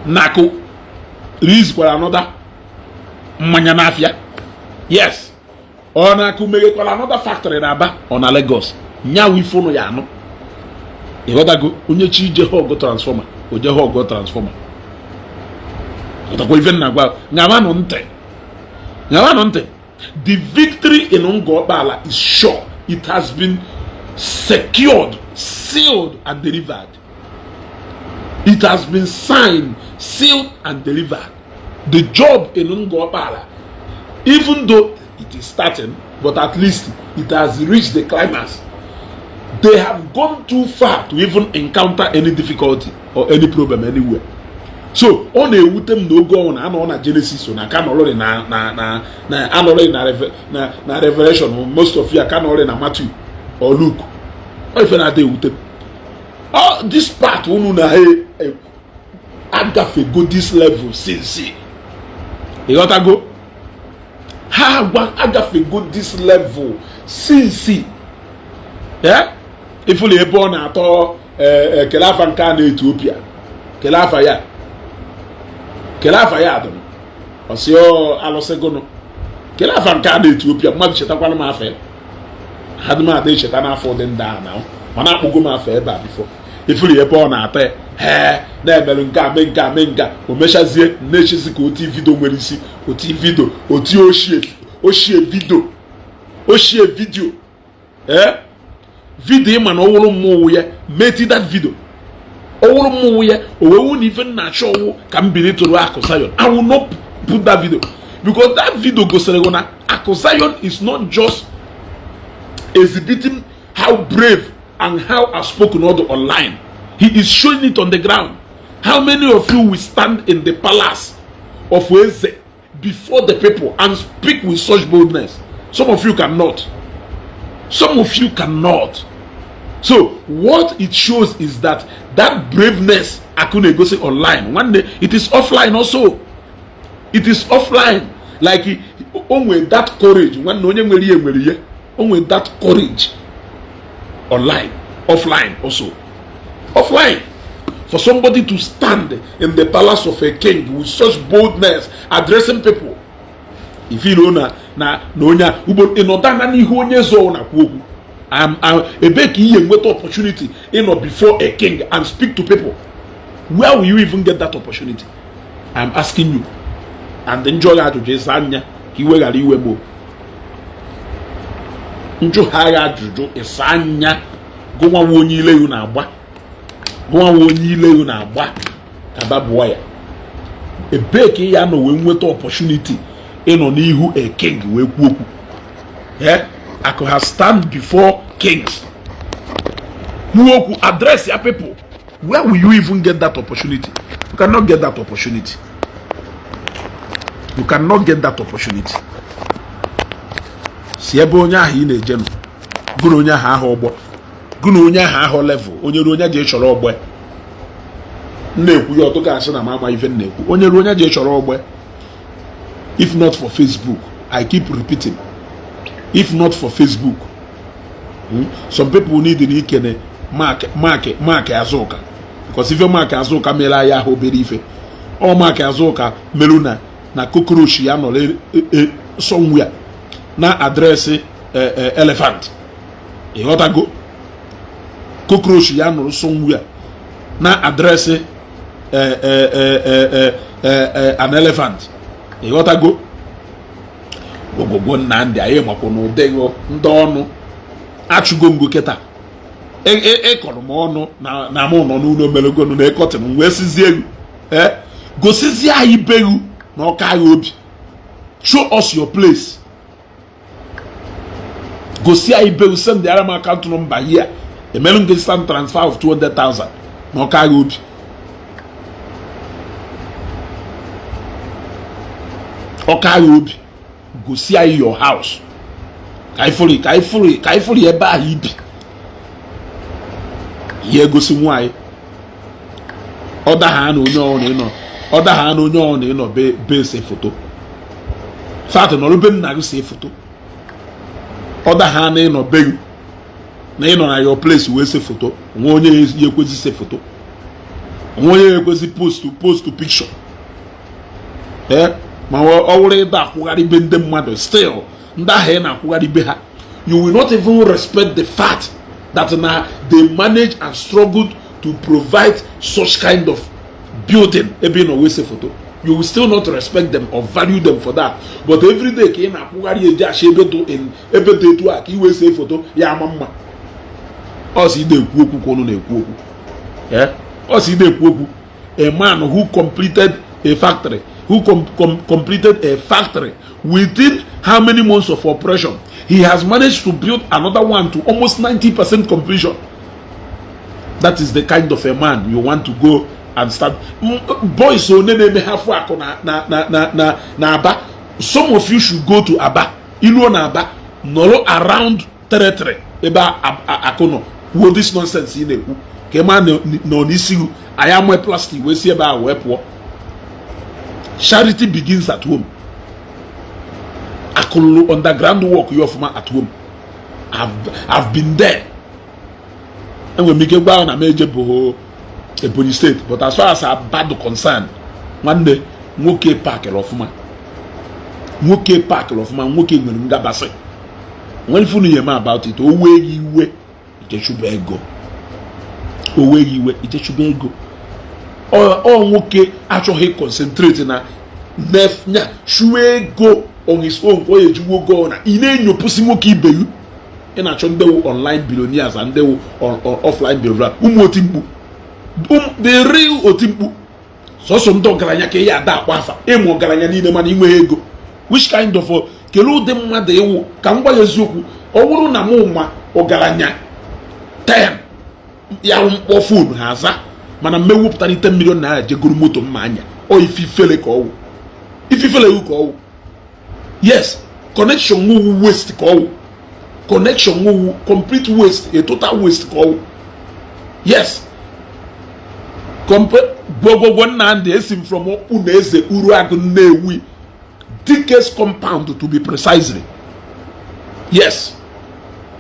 S1: nakụ rizikwara another mmanya n'afịa. Yes, ọ na-akụ meghekwara another factory na Aba, ọ na Lagos, nyawu ife unu ya anụ. Ịghọtago? Onye chi ije họgụ transformer, o je họgụ transformer. Ghọtakwa ife nna gwa? Ṅamanụ ntị, ṅamanụ ntị. The victory in Ngor is sure. It has been secured, sealed and delivered. It has been signed, sealed and delivered. The job in Ngor, even though it is starting, but at least it has reached the climax. They have gone too far to even encounter any difficulty or any problem anywhere. So ọ na-ewute m na oge ọnwụ na anọ na Genesis, na aka nọrọ na anọrọ na Revelation. Most of you aka nọrọ na Matthew or Luke. Ọ ife na-ada ewute m. Ọ this part unu na ha agafego this level since. Ịghọtago? Ha agwa agafego this level since. Ifụlụ ebe ọ na-atọ kele afa nke a na Ethiopia, kele afa ya, kele afa ya adụm ọsị ọ alụsịgụnụ, kele afa nke a na Ethiopia. Mmadụ chetakwala m afa ya, ha dị m ada echeta n'afọ ụdị ndị a na mana akpụgo m afọ ebe a before. Ifụlụ ebe ọ na-atọ ya, ee, na-emerụ nke a, mee nke a, mee nke a, o mechazie na-echezi ka oti video nwere isi, oti video, oti ochie, ochie video, ochie video, video. Ịma na ọwụrụ mmụọ ya meti that video, ọwụrụ mmụọ ya owewu na ife nna achọ ọwụ ka m biri tụrụ Akụ Zion, I will not put that video, because that video gosiri gị na Akụ Zion is not just exhibiting how brave and how outspoken ọ dị online. He is showing it on the ground. How many of you will stand in the palace of Eze before the people and speak with such boldness? Some of you cannot. Some of you cannot. So what it shows is that that braveness Akụ na-egosi online, one day it is offline also. It is offline. Like, o nwere that courage. Nwanne, onye nwere ihe nwere ihe. O nwere that courage. Online, offline, also offline. For somebody to stand in the palace of a king with such boldness addressing people, ifiruo na onye a ugbo ịnọdana n'ihu onye eze na kwu okwu, ebee ka ihe nweta opportunity ịnọ before a king and speak to people? Where will you even get that opportunity? I'm asking you. And njọ ya ajụjụ, ịsa anya ka iwe ghara iwe m. Njụ ha ya ajụjụ, ịsa anya. Gụnwawa onye ileyu na-agba, gụnwawa onye ileyu na-agba ka babụọ ya. Ebee ka ị ya nọ wee nweta opportunity ịnọ n'ihu a king wee kwuo okwu? Akụ ha stand before kings, kwuo okwu, address ya people. Where will you even get that opportunity? You cannot get that opportunity. You cannot get that opportunity. Si ebe onye ahụ ị na-eje nọ, gụ na onye ahụ ahụ ọgbọ, gụ na onye ahụ ahụ level. Onye ruo, onye ji chọrọ ọgbọ. M na-ekwu ya ọtụ asị na m ama ife m na-ekwu. Onye ruo, onye ji chọrọ ọgbọ. If not for Facebook, I keep repeating, if not for Facebook, some people need ikene Mark, Mark, Mark Azuka, because ife Mark Azuka mere anyị ahụ obere ife. Ọ Mark Azuka merụ na cockroach ya nọrọ somewhere na address elephant. Ịghọtago? Cockroach ya nọrọ somewhere na address an elephant. Ịghọtago? Gwogwogwo Nnamdị, anyị makwa na ụdịghị ndị ọnụ achụgo ngo kịta. Ịkọrọ m ọnụ na mụ nọ n'ụlọ merogonu na ekọtịn m wee sizie egwu. Ee, gosizie anyị beghu na ọka agha obi. Show us your place. Gosi anyị beghu. Send ara m account number here, emelu m gị instant transfer of 200,000 na ọka agha obi. Ọka agha obi, gosi anyị your house ka anyị fụrụ, ka anyị fụrụ, ka anyị fụrụ ebe ahụ ibi. Ihe egosi nwaanyị ọ daha na onye ọhụrụ ịnọ, ọ daha na onye ọhụrụ ịnọ be se foto fat nọrọ be nna gị see foto. Ọ daha na ịnọ be gị, na ịnọ na your place wee se foto. Onwe onye ya ekwezi se foto, onwe onye ya ekwezi post picture. Ee, ma ọ wụrụ ịda akwụgharị be ndị mmadụ, still ndị ahụ ị na-akwụgharị be ha, you will not even respect the fact that na they manage and struggled to provide such kind of building ebe ị nọ wee se foto. You will still not respect them or value them for that. But every day ka ị na-akwụgharị eji achọ ebe dị ebe dị etu a ka ị wee see foto ya ama mma. Ọ sị ide ekwu okwu ka unu na-ekwu okwu. Ọ sị ide ekwu okwu. A man who completed a factory, who completed a factory within how many months of operation, he has managed to build another one to almost 90% completion. That is the kind of a man you want to go and start. Boys one na-eme ha fụ akụ na Aba. Some of you should go to Aba. Iluo na Aba, nọrọ around territory ebe akụ nọ, kwuo this nonsense ị na-ekwu ka ị ma nọ n'isi anyị amụe plastic wee si ebe a wee pụọ. Charity begins at home. Akụlụ underground work ya ọfụma at home. I've been there. Enwere m ike gwa na m ejebụghị Ebonyi State, but as far as Aba dị concerned, nwanne, nwoke pakịrị ọfụma, nwoke pakịrị ọfụma, nwoke nwere ngabasị. Nwere ifunu ya eme about it. O wee gị iwe, ijechuba ego. O wee gị iwe, ijechuba ego. Ọ nwoke achọghị concentrate na nya chụwa ego on his own ka ọ ya ejiwo ogo na ị na-enyopụsị nwoke ibe gị. Ị na-achọ ndị wụ online billionaires and ndị wụ offline billionaires. Ụmụ otimkpu, the real otimkpu, sọsọ ndị ọgaranya ka ị ya ada akwa afa ịmụ ọgaranya niile, mana inweghị ego. Which kind of kelee ụdị mmadụ ịwụ? Ka m gwa ya eziokwu, ọ bụrụ na mụ ma ọgaranya 10 ya mkpọ phone ha aza, mana mmewupụtara 10 million naira jegoro moto mma anya, ọ ififele ka ọwụ, ififele ka ọwụ. Yes, connection nwuwu waste ka ọwụ, connection nwuwu complete waste, a total waste ka ọwụ. Yes, gwogwogwo Nnamdị, esi m from ụlọ eze Uruagụ Nnewi, Dikes compound to be precisely. Yes,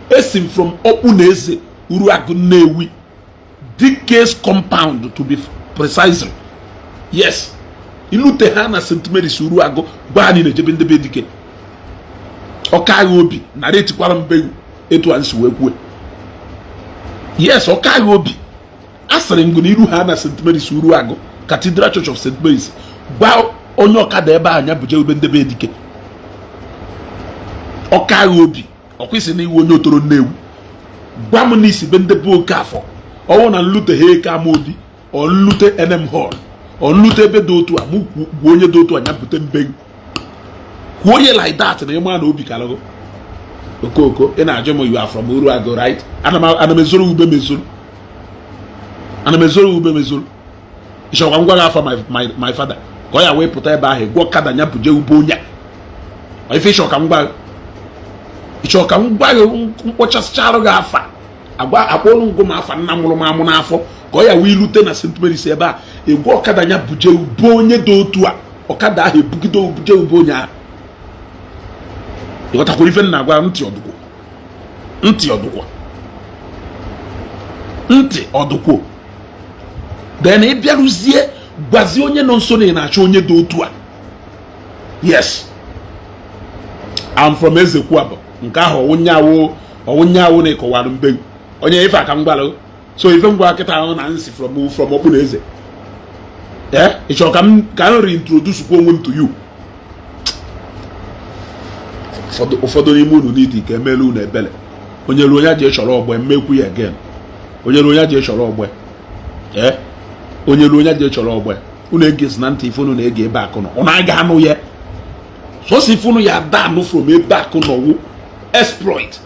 S1: esi m from ọkpụ na eze. Uruagụ Nnewi, Dike's compound to be precise. Yes, ilute ha na St. Mary's Uruagụ, gwa ha niile ejebe ndebe Dike. Ọka agha obi nara etikwara mbegwu etu a nsi wee kwue. Yes, ọka agha obi a sịrị ngụ na iru ha na St. Mary's Uruagụ, Cathedral Church of St. Mary's, gwa onye ọkada ebe anya buje ube ndebe Dike. Ọka agha obi ọkwụsị na iwu onye otoro Nnewi, gwa m n'isi be ndebe oke afọ ọnwụ na nlute ha eke amaobi, ọ nlute nm hall, ọ nlute ebe dị otu a, mụ gwa onye dị otu anya bute mbegwu. Kwuo onye like that na ịma na obi kalụgo. Okoko, ị na-ajụ m, you are from Uruagụ, right? Ana m ezoro ube m ezoro, ana m ezoro ube m ezoro. Ịchọkwa ngwa gị afọ my father ka ọ ya wee pụta ebe ahụ gwọ ọkada nya buje ube onye a. Ife ịchọ ka m gwa gị, ịchọ ka m gwa gị, mkpọchasịcharụ gị afa, agwa akpọrọ ngụ m afa nna mụrụ m amụ n'afọ, ka ọ ya wee lute na St. Mary's ebe a, egwu ọkada nya buje ube onye dị otu a, ọkada ahụ ebugide buje ube onye ahụ. Ịghọtakwara ife nna agwa? Ntị ọdụkwo, ntị ọdụkwo, ntị ọdụkwo. Then ị bịarụzie gwazie onye nọ nso na ị na-achọ onye dị otu a. Yes, I'm from Ezekwuabọ. Nke ahụ ọwụnyawo, ọwụnyawo na ịkọwara mbegwu onye ife aka m gwara. So ife ngwa kịta ahụ na nsi from okpuru eze. Ee, ị chọrọ ka m reintroduce kwa onwe m to you? Ụfọdụ n'ime unu n'idi ka emelu unu ebele. Onye ruo onye ji chọrọ ọgbọ mmekwu ya again. Onye ruo onye ji chọrọ ọgbọ. Ee, onye ruo onye ji chọrọ ọgbọ. Unu egezi na ntị ife unu na-ege ebe akụ nọ. Unu aga anụ ya sọsọ ife unu ya ada anụ from ebe akụ nọ wụ exploit,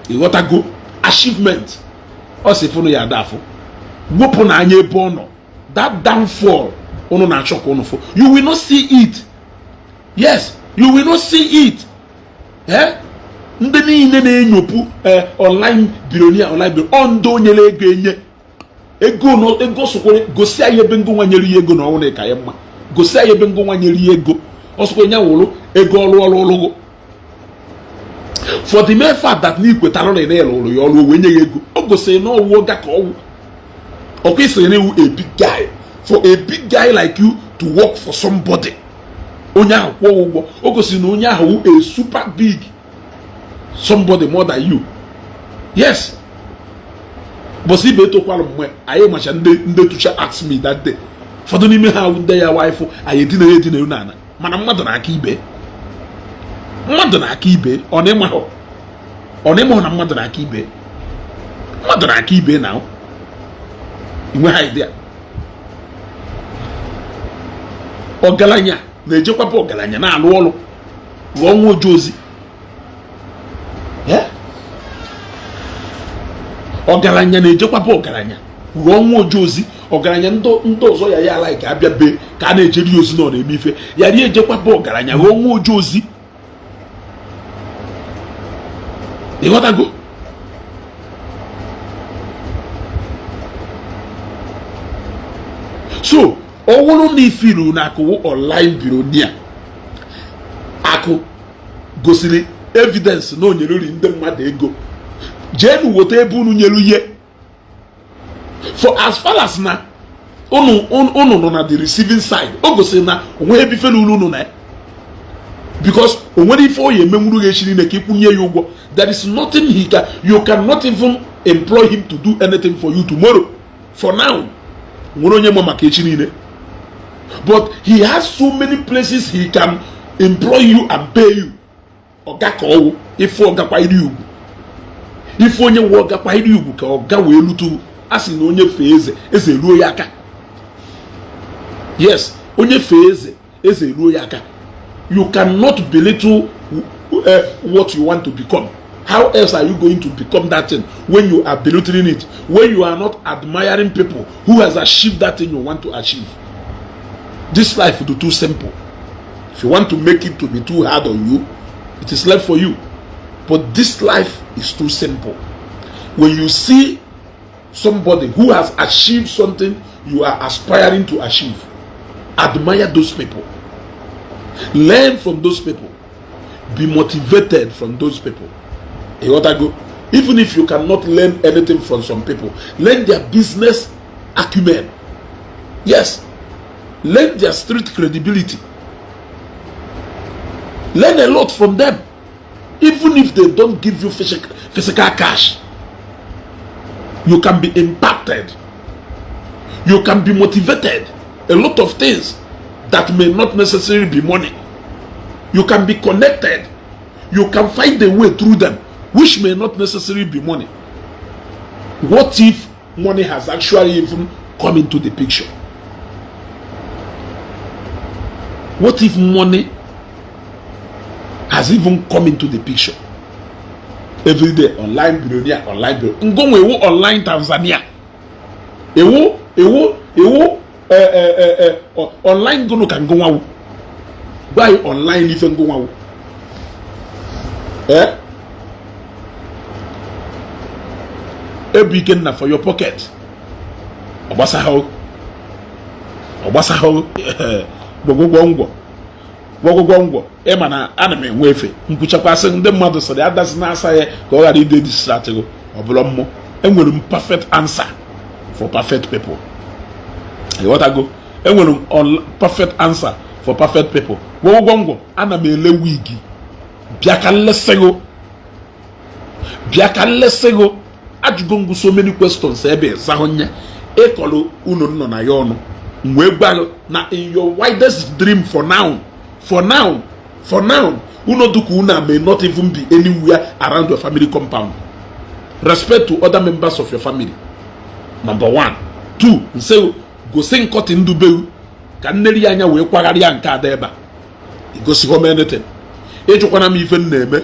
S1: ịghọtago, achievement. Ọ sị ife unu ya ada afụ, wepụ na anya ebe ọ nọ. That downfall unu na-achọ ka unu fụ, you will not see it. Yes, you will not see it. Eh, ndị niile na-enyopụ online billionaire, online billionaire, ọ ndị onyere ego, enye ego no ego sokwere gosi anyị ebe ngụ nwa nyere ya ego na ọnwụ na ka ya mma. Gosi anyị ebe ngụ nwa nyere ya ego. Ọ sokwa ya wụrụ ego ọrụ ọrụ ọlụgụ. For the mere fact that na ikwetara na ị lụrụ ya ọrụ, o wee nye ya ego, o gosiri na ọwụ ọga ka ọwụ. Ọkwa isiri na iwu a big guy, for a big guy like you to work for somebody, onye ahụ kwụọ ụgwọ, o gosiri na onye ahụ wụ a super big somebody more than you. Yes, bọsị ibe etokwalụ mgbe anyị macha ndị ndị tụcha ask me that day. Ụfọdụ n'ime ha wụ ndị ya waifụ anyị edinere edinere n'ala, mana mmadụ na-aka ibe, mmadụ na-aka ibe. Ọ na-ịmahụ, ọ na-ịmahụ na mmadụ na-aka ibe, mmadụ na-aka ibe na inwe ha idea. Ọgaranya na-ejekwapụ ọgaranya na-alụ ọrụ rụọ nwa oje ozi. Ọgaranya na-ejekwapụ ọgaranya rụọ nwa oje ozi. Ọgaranya ndị ọzọ ya ya ala ka abịa be ka a na-ejeri ozi na ọ na-eme ife ya rie, ejekwapụ ọgaranya rụọ nwa oje ozi. Ịghọtago? So ọ bụrụ na ifiru na akụ online billionaire, akụ gosiri evidence na o nyere uri ndị mmadụ ego, jeenu weta ebe unu nyere ihe. For as far as na unu unu nọ na the receiving side, o gosiri na onweghị ebe ife n'ulu unu na ya, because o nwere ife o ya emenwuru gị echi niile ka ịkwụnye ya ụgwọ. There is nothing he can, you cannot even employ him to do anything for you tomorrow. For now, nwere onye ma maka echi niile, but he has so many places he can employ you and pay you. Ọga ka ọwụ ife ọgakwa iri ugwu, ife onye wụ ọgakwa iri ugwu ka ọga wee lutu. A sị na onye fee eze, eze ruo ya aka. Yes, onye fee eze, eze ruo ya aka. You cannot belittle what you want to become. How else are you going to become that thing when you are belittling it, when you are not admiring people who has achieved that thing you want to achieve? This life will be too simple. If you want to make it to be too hard on you, it is left for you. But this life is too simple. When you see somebody who has achieved something you are aspiring to achieve, admire those people, learn from those people, be motivated from those people. Ịghọtago? Even if you cannot learn anything from some people, learn their business acumen. Yes, learn their street credibility. Learn a lot from them, even if they don't give you physical cash. You can be impacted, you can be motivated. A lot of things that may not necessarily be money. You can be connected, you can find a way through them, which may not necessarily be money. What if money has actually even come into the picture? What if money has even come into the picture? Every day, online billionaire, online billionaire. Ngonwe ewu online Tanzania, ewu ewu ewu online ngono ka ngonwawu. Gwa anyị online ife ngonwawu. Eh, ebu Ikenna for your pocket. Ọgbasahụ, ọgbasahụ. Gwọgwụgwọ ngwọ, gwọgwụgwọ ngwọ. Ịma na ana m enwe efe nkwuchakwasị ndị mmadụ sịrị adasị na-asa ya ka ọ ghara ide distractịgo. Ọ bụla mmụ, enwere m perfect answer for perfect people. Ịghọtago? Enwere m perfect answer for perfect people. Gwọgwụgwọ ngwọ, ana m ele wig. Bịa ka nlesịgo, bịa ka nlesịgo. Ajụgo ngụ so many questions ebe ịzahụ nya ịkọrọ unu nọ na ya ọnụ. Wee gwa na in your widest dream, for now, for now, for now, unu duka una may not even be anywhere around your family compound. Respect to other members of your family, number one. Two, nse gosi nkọtị ndubeu ka nneri anya wee kwagharịa nke ada ebe a. Igosighọ m anything. Ịjụkwana m ife m na-eme.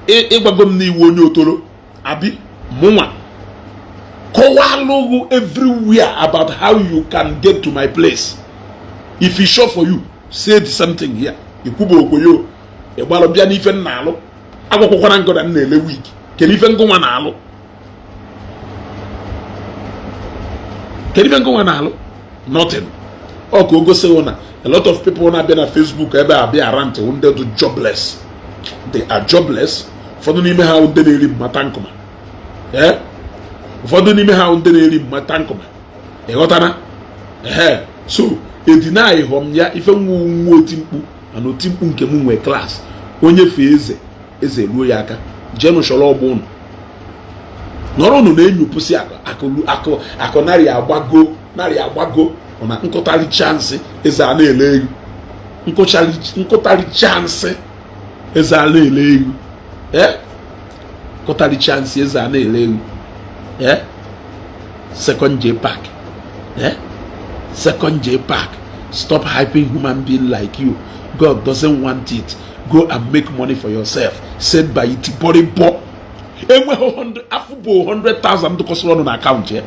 S1: Ịgwago m n'iwu onye otoro abi mụnwa kọwalụgụ everywhere about how you can get to my place. If e sure for you, say the same thing here. Ikwuba okwoyo ịgbalụ bịa n'ife m na-alụ. Agwakwakwara ngọ na m na-ele wig. Kedu ife ngụnwa na-alụ? Kedu ife ngụnwa na-alụ? Nothing. Ọ ka o gosighị na a lot of people na-abịa na Facebook ebe a bịa rant ndị dị jobless. They are jobless. Ụfọdụ n'ime ha ndị na-eri mmata nkụma. Ee, ụfọdụ n'ime ha ndị na-eri mmata nkụma. Ịghọtara? Ee, so edinaghị họm ya ife nwa nwa oti mkpu. Mana oti mkpu nke m nwee class. Onye fee eze, eze ruo ya aka. Jeenụ chọrọ ọgbọ ụnụ nọrọ ụnụ na-enyopụsị akụ akụ akụ narị agbago, narị agbago. Na nkụtarị chansị eze a na-ele ego. Nkụtarị chansị eze a na-ele ego. Ee, nkụtarị chansị eze a na-ele ego. Ee, second J Park. Ee, second J Park. Stop hyping human being like you. God doesn't want it. Go and make money for yourself. Said by Itiboribo. Enweghị afụbo 100,000 ndụkọsịrị ọnụ na akaụntụ ya.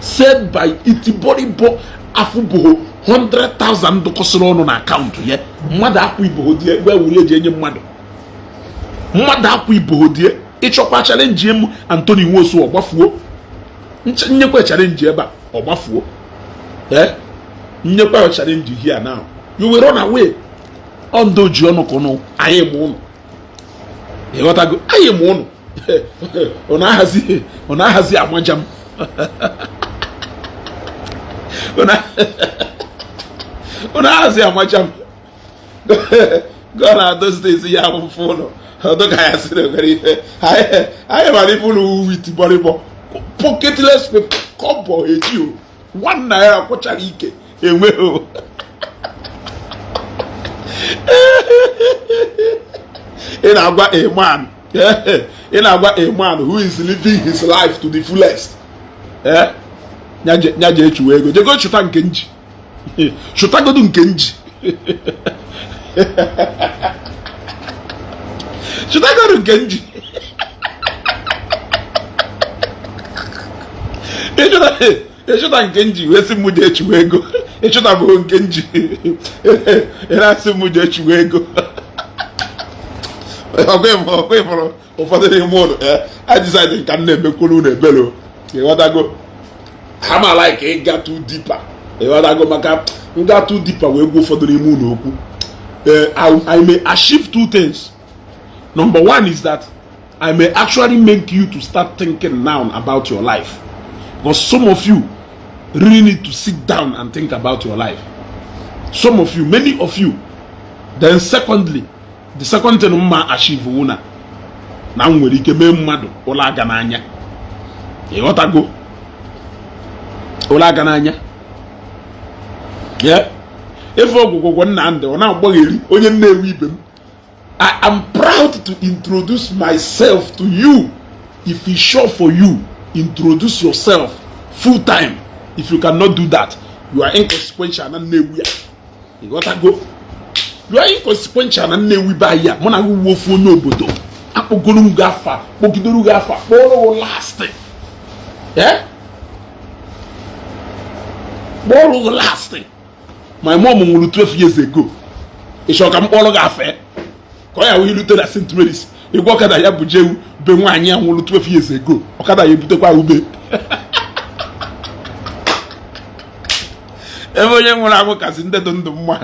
S1: Said by Itiboribo. Afụbo 100,000 ndụkọsịrị ọnụ na akaụntụ ya. Mmadụ akwụ iboho die gwa wuri eji enye mmadụ. Mmadụ akwụ iboho die. Ịchọkwa challenge m Anthony Nwosu, ọgbafuo. Nyekwa challenge ebe a, ọgbafuo. Ee, nyekwa challenge here now, you will run away. Ọ ndị oji ọnụ ka ụnụ anyị ma ụnụ. Ịghọtago? Anyị ma ụnụ. Ọ na-ahazi amaja m. Ọ na-ahazi amaja m. Gọ na those days ya afụfụ ụlọ ọdụ ka ya sịrị nwere ife anyị mara ife ụlọ wit bọrịbọ. Pocketless people. Kọbọ eji o ₦1 kwụchara ike enweghị. Ị na-agwa a man, ị na-agwa a man who is living his life to the fullest, nya je echuwe ego, jego chụta nke nji, chụtagodu nke nji, chụtagodu nke nji. Ịchụta nke nji wee sị m jee echuwe ego. Ịchụtabụghị nke nji, ị na-asị m jee echuwe ego. Ọkwa ịfụrụ ụfọdụ n'ime ụlọ ajisaịdị nka m na-emekwuru unu ebere. Ịghọtago? Ha ma like ịga too deeper. Ịghọtago? Maka nga too deeper wee gwa ụfọdụ n'ime ụlọ okwu. I may achieve two things. Number one is that I may actually make you to start thinking now about your life, because some of you really need to sit down and think about your life. Some of you, many of you. Then secondly, the second thing mma achieve wụ na m nwere ike mee mmadụ ụlọ aga n'anya. Ịghọtago? Ụlọ aga n'anya ya efe ọgwụgwụgwọ Nnamdị ọ na-agbagheri onye Nnewi ibe m. I am proud to introduce myself to you. If it's sure for you, introduce yourself full time. If you cannot do that, you are inconsequential na Nnewi a. Ịghọtago? You are inconsequential na Nnewi be anyị a. Mụ na gị wuo ofu onye obodo. Akpọgoro m gị afa, kpọgidoro gị afa, kpọrọ gị last, eh, kpọrọ gị last. My mom nwụrụ 12 years ago. Ị chọrọ ka m kpọrọ gị afa ka ọ ya wee rute na St. Mary's, ịgwa ọkada ya bụ jewu be nwaanyị ya nwụrụ 12 years ago, ọkada ya ebutekwa ube ebe onye nwụrụ anwụ kasị ndị dị ndụ mma.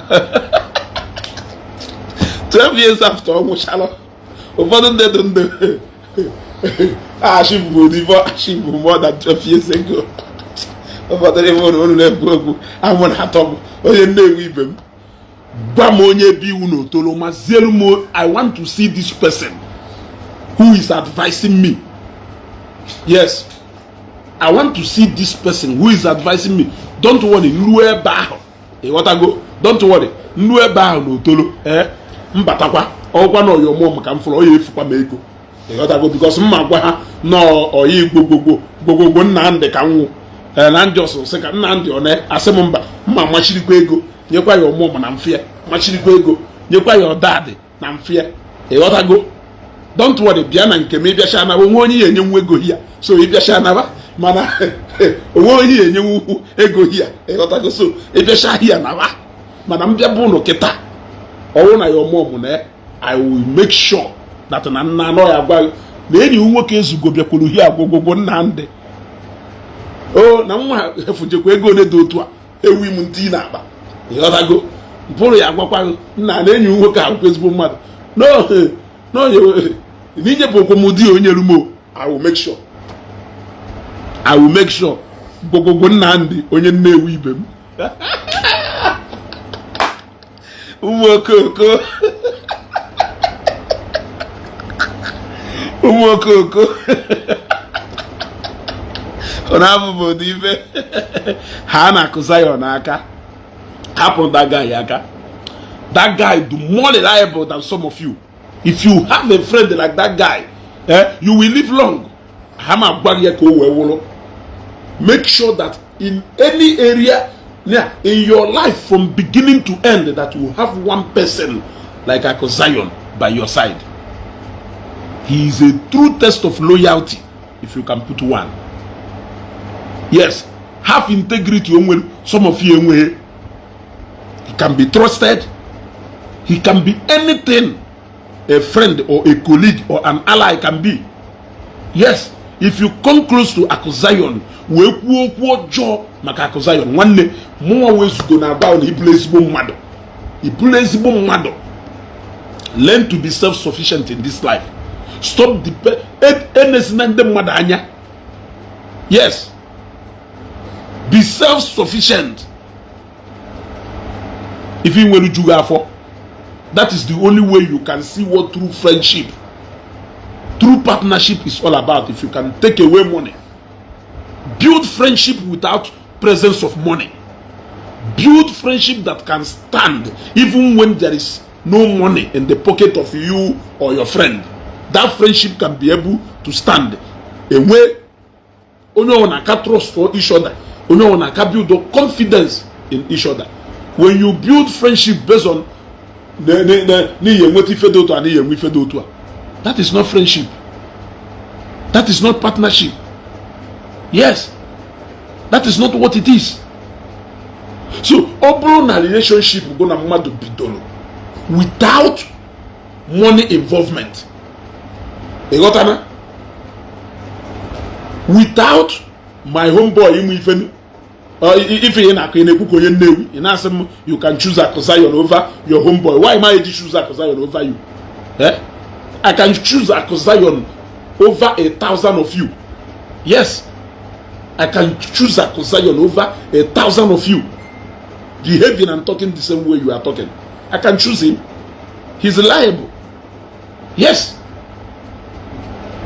S1: 12 years after ọ nwụchalụ, ụfọdụ ndị dị ndụ achieve more than 12 years ago. Ụfọdụ n'ime unu na-ekwu okwu amụ na-atọ m. Onye Nnewi ibe m, gwa m onye ebe iwu na otolo ma zielu m. I want to see this person who is advising me. Yes, I want to see this person who is advising me. Don't worry, nruo ebe ahụ. Ịghọtago? Don't worry, nruo ebe ahụ na otolo ee mbatakwa ọkwa na ọyọ mụọ maka m fụrụ ọ ya efukwa m ego. Ịghọtago? Because mma gwa ha na ọyị gbogbogbo gbogbogbo Nnamdị ka nwụ ee na njọs sị ka Nnamdị ọ na-asị m mba, mma machirikwa ego nyekwa ya ọmụmụ na mfịa, machirikwa ego nyekwa ya ọdadị na mfịa. Ịghọtago? Don't worry, bịa na nke m. Ịbịacha naba, onwe onye ya enyenwu ego hia so ịbịacha naba, mana onwe onye ya enyenwu ego hia. Ịghọtago? So ịbịacha hia naba, mana m bịa bụ ụlọ kịta ọwụ na ya ọmụmụ na I will make sure that na nna anọ ya gwa na enyi m nwoke Ezugo bịakwuru hia agwụgwụgwụ Nnamdị o na nwa efujekwa ego ole dị otu a ewu m ntị na-akpa. Ịghọtago? Mpụrụ ya agwakwa nna na enyi m nwoke akwụkwọ ezigbo mmadụ n'inye bụ okwu m di onye rumo. I will make sure, I will make sure. Gwogwogwo Nnamdị onye Nnewi ibe m, ụmụ okoko, ụmụ okoko, ọ na-abụbụ ụdị ife ha na-akụ Zion aka. Hapụ that guy aka. That guy do more reliable than some of you. If you have a friend like that guy, you will live long. Ha ma gwa ya ka o wee wụrụ. Make sure that in any area in your life from beginning to end that you have one person like Aku Zion by your side. He is a true test of loyalty if you can put one. Yes, have integrity onwere some of you enweghị. He can be trusted. He can be anything a friend or a colleague or an ally can be. Yes, if you come close to Aku Zion wee kwuo okwu ọjọọ maka Aku Zion, nwanne mụnwa wee zugo na agwa na ibulu ezigbo mmadụ, ibulu ezigbo mmadụ. Learn to be self-sufficient in this life. Stop the enesina ndị mmadụ anya. Yes, be self-sufficient. If ị nwere ju gị afọ, that is the only way you can see what true friendship, true partnership is all about. If you can take away money, build friendship without presence of money. Build friendship that can stand even when there is no money in the pocket of you or your friend. That friendship can be able to stand. Enwe onye ọbụla aka trust for each other, onye ọbụla aka build confidence in each other. When you build friendship based on n'ihi enweta ife dị otu a, n'ihi enwe ife dị otu a, that is not friendship, that is not partnership. Yes, that is not what it is. So ọ bụrụ na relationship bụ na mmadụ bidoro without money involvement, ịghọtana, without my homeboy ịmụ ife ife ị na-akụ, ị na-ekwu ka onye Nnewi, ị na-asị m you can choose Aku Zion over your homeboy. Why am I eji choose Aku Zion over you? Eh? I can choose Aku Zion over 1,000 of you. Yes, I can choose Aku Zion over 1,000 of you behaving and talking the same way you are talking. I can choose him. He's reliable. Yes,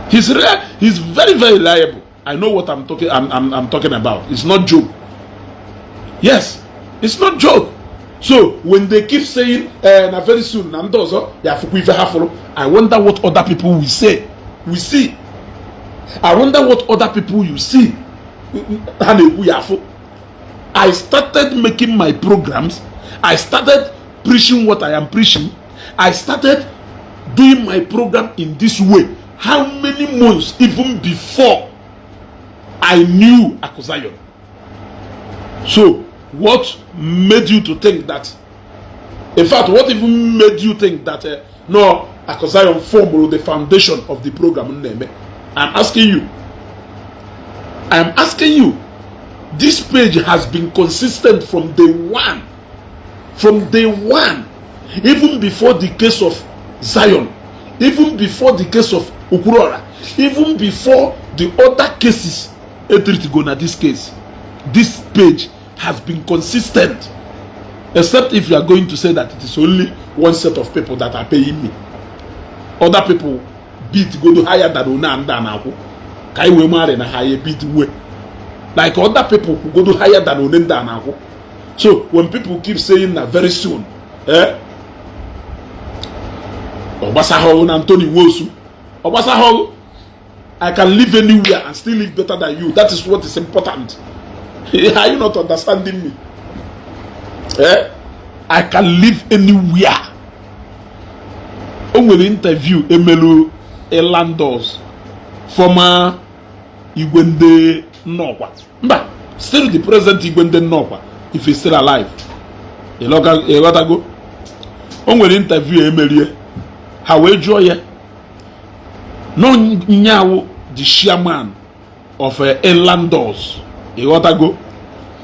S1: he's very, very reliable. I know what I'm talking about. It's not joke. Yes, it's not joke. So when they keep saying, na very soon na ndị ọzọ ya afụkwa ife ha fụrụ, I wonder what other people will say, we see. I wonder what other people you see ha na-ekwu ya afụ. I started making my programs, I started preaching what I am preaching, I started doing my program in this way how many months even before I knew Aku Zion. So what made you to think that, in fact, what even made you think that no Aku Zion formed the foundation of the program m na-eme? I'm asking you, I'm asking you. This page has been consistent from day one, from day one, even before the case of Zion, even before the case of Okwuluora, even before the other cases etritigo na this case. This page has been consistent, except if you are going to say that it is only one set of people that are paying me. Other people beat go to higher than one and na-akwụ ka anyị wee marị na ha ya beat nwe like other people go to higher than one ndị a na-akwụ. So when people keep saying na very soon, eh, ọ gbasahụ na Anthony Nwosu, ọ gbasahụ. I can live anywhere and still live better than you. That is what is important. Are you not understanding me? Eh? I can live anywhere. O nwere interview emelu Elandos, former Igwe ndị Nnọkwa, mba, still the present Igwe ndị Nnọkwa, if he's still alive. Ịghọtago? O nwere interview emerie, ha wee jụọ ya nyawu, the chairman of Elandos, ịghọtago?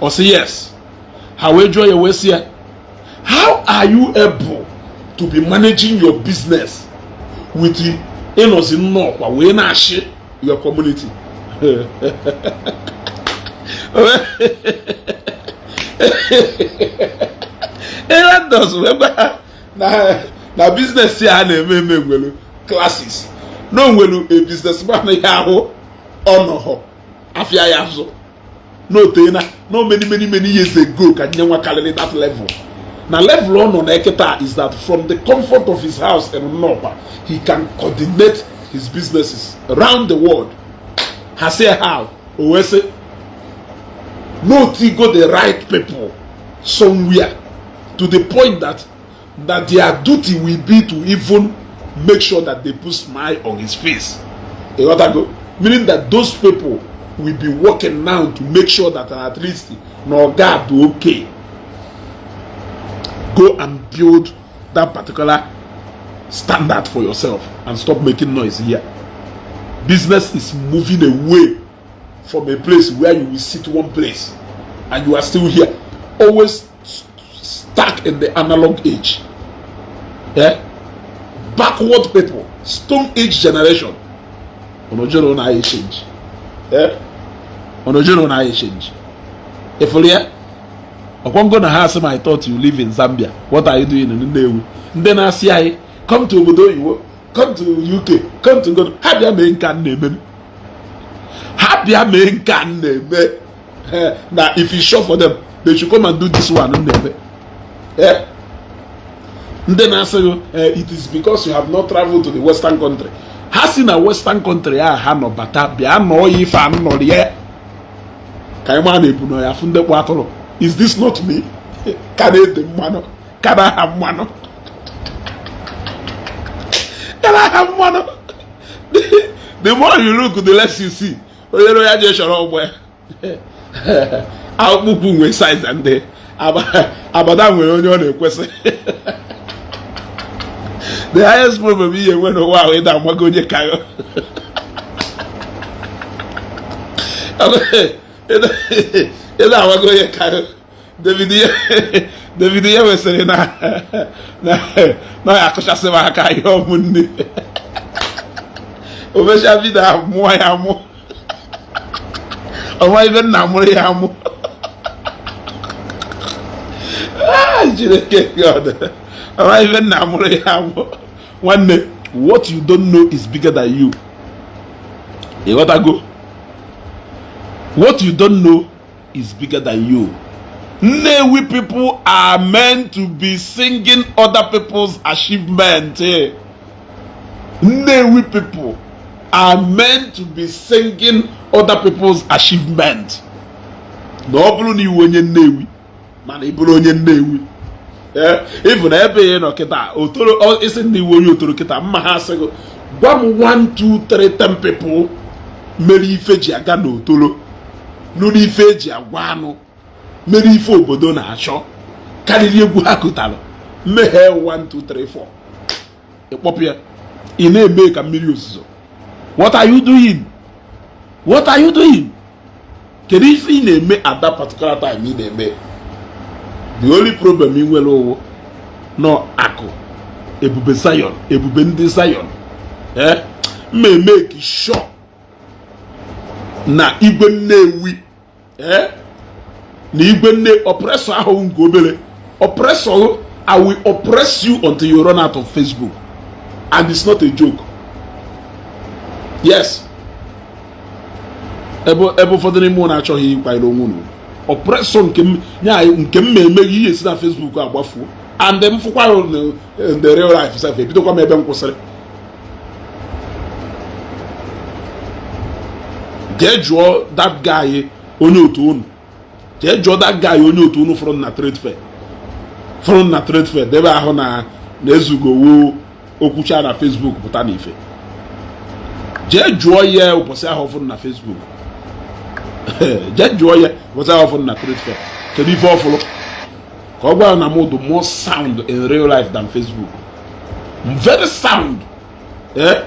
S1: Ọ sị yes. Ha wee jụọ ya, wee sị ya, "How are you able to be managing your business with ịnọzi Nnọkwa wee na-achị your community?" Elandos wee gwa ha na business ya na-eme eme nwere classes, na o nwere a businessman ya ahụ ọnọhọ afịa ya azụ n'otena no many, many, many years ago ka nye nwa karịrị that level. Na level ọ nọ na eketa is that from the comfort of his house in Nnọkwa, he can coordinate his businesses around the world. Ha say, "How?" O wee sị no go the right people somewhere to the point that their duty will be to even make sure that they put smile on his face. Ịghọtago? Meaning that those people will be working now to make sure that at least na oga do okay. Go and build that particular standard for yourself and stop making noise here. Business is moving away from a place where you will sit one place, and you are still here, always stuck in the analog age. Yeah? Backward people, stone age generation. Onojoro na change. Yeah? Onojoro na change. Efulia? Ọkwango na ha asị m, "I thought you live in Zambia. What are you doing in Nnewi?" Ndị na-asị anyị come to obodo oyibo, come to UK, come to Ngono, ha bịa mee nke a na-eme, ha bịa mee nke a na-eme. Na if you sure for them, they should come and do this one na-eme. Ndị na-asị gị, "It is because you have not traveled to the western country," ha si na western country a ha nọ bata bịa nọọ ya ife a nọrọ ya ka anyị maa na-ebu nọ ya afụ ndị kpụ atụrụ. Is this not me ka na-ede mmanụ, ka na-aha mmanụ, ka na-aha mmanụ? The more you look, the less you see. Onye na ya je chọrọ ọgbọ ya akpụkpụ nwee size ndị abada nwere onye ọ na-ekwesị. The highest problem ihe enwe n'ụwa ahụ ịda amago onye ka ịda amago onye ka David ihe David ihe wesịrị na ya akụchasị m aka ihe ọmụnne. O mechaa video ahụ, mụọ ya amụ, ọnwa ibe nna mụrụ ya amụ. Chineke God, ọnwa ibe nna mụrụ ya amụ. Nwanne, what you don't know is bigger than you. Ịghọtago? What you don't know is bigger than you. Nnewi people are meant to be singing other people's achievement. Eh? Nnewi people are meant to be singing other people's achievement. Na ọ bụrụ na iwu onye Nnewi, mana ị bụrụ onye Nnewi, ịfụ na ebe ị nọ kịta otoro, isi na iwu onye otoro kịta mma, ha asịghị gwa m 1 2 3 10 people mere ife ji aga n'otoro, nụrụ ife eji agwa anụ, mere ife obodo na-achọ karịrị egwu ha kụtara mmehie. 1 2 3 4, ịkpọpụ ya, ị na-eme ka mmiri ozuzo. What are you doing? What are you doing? Kedu ife ị na-eme at that particular time ị na-eme? The only problem ị nwere ụwụ nọ akụ ebube Zion, ebube ndị Zion. Eh, mma eme sure na igwe Nnewi, eh, na igwe nne oppressor ahụ nke obere oppressor. I will oppress you until you run out of Facebook, and it's not a joke. Yes, ebe ụfọdụ n'ime ụnụ achọghị ịkwanyere onwe unu oppressor nke m nya nke m ma emeghị ihe si na Facebook agbafuo, and m fụkwa in the real life sef, ebidokwa m ebe m kwụsịrị. Jee jụọ that guy onye otu unu, jee jụọ that guy onye otu unu fụrụ na trade fair, fụrụ na trade fair debe ahụ na na-ezugowo okwucha na Facebook pụta n'ife. Jee jụọ ya ụbọchị ahụ fụrụ na Facebook, jee jụọ ya ụbọchị ahụ fụrụ na trade fair, kedu ife ọ fụrụ, ka ọ gwa ya na m dị more sound in real life than Facebook. Very sound, eh?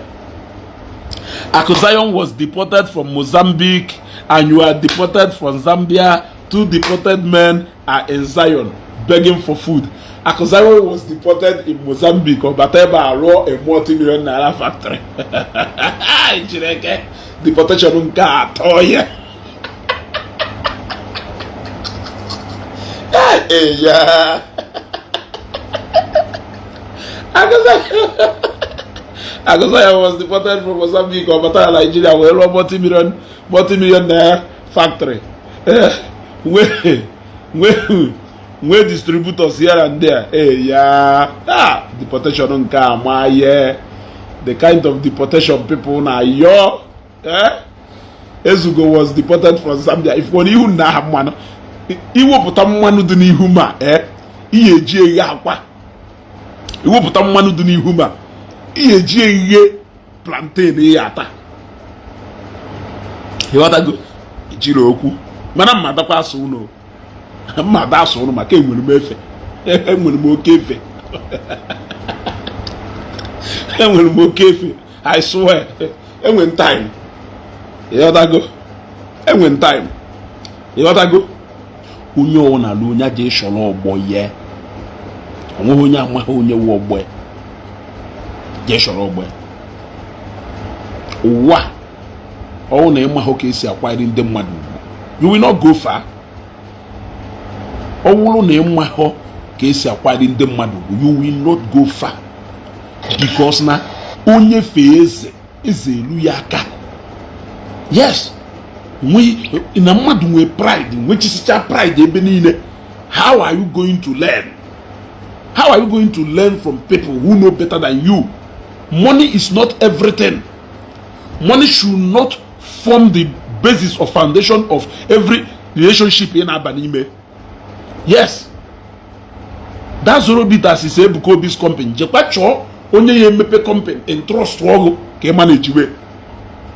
S1: Aku Zion was deported from Mozambique and you are deported from Zambia. Two deported men are in Zion begging for food. Aku Zion was deported in Mozambique. Ọ bata ebe a rụọ a multi-million naira factory. Chineke, deportation nke atọ ya. Ya. Aku Zion was deported from Mozambique. Ọ bata na Nigeria wee rụọ multi-million naira factory. Nwee distributors here and there. Eh, ya, ah, deportation nke a ma ye the kind of deportation people na yo. Eh, Ezugo was deported from Zambia. If nwere ihu na aha mmanụ iwepụta mmanụ dị n'ihu ma eh, ihe eji eghe akwa, iwepụta mmanụ dị n'ihu ma ihe eji eghe plantain ihe ata, ịghọtago? Ejiri okwu mana mma adakwa asụ ụnụ, mma ada asụ ụnụ, maka enwere m efe, enwere m oke efe, enwere m oke efe. I swear, enwe time, ịghọtago? Enwe time, ịghọtago? Onye ọwụna alụ onye aja ịchọrọ ọgbọ ya, onweghị onye amaghị onye wu ọgbọ ya, jee chọrọ ọgbọ ya. Ụwa ọwụ na ịmahụ ka esi akwanyere ndị mmadụ ugwu, you will not go far. Ọ wụrụ na ịmahụ ka esi akwanyere ndị mmadụ ugwu, you will not go far, because na onye fee eze, eze elu ya aka. Yes, na mmadụ nwee pride, nwechisicha pride ebe niile. How are you going to learn? How are you going to learn from people who know better than you? Money is not everything. Money should not form the basis or foundation of every relationship ị na-aba n'ime. Yes, that Zoro Bitters is Ebuka Obi's company. Jekwa chọọ onye ya emepe company in trust ọgụ ka ị manage we.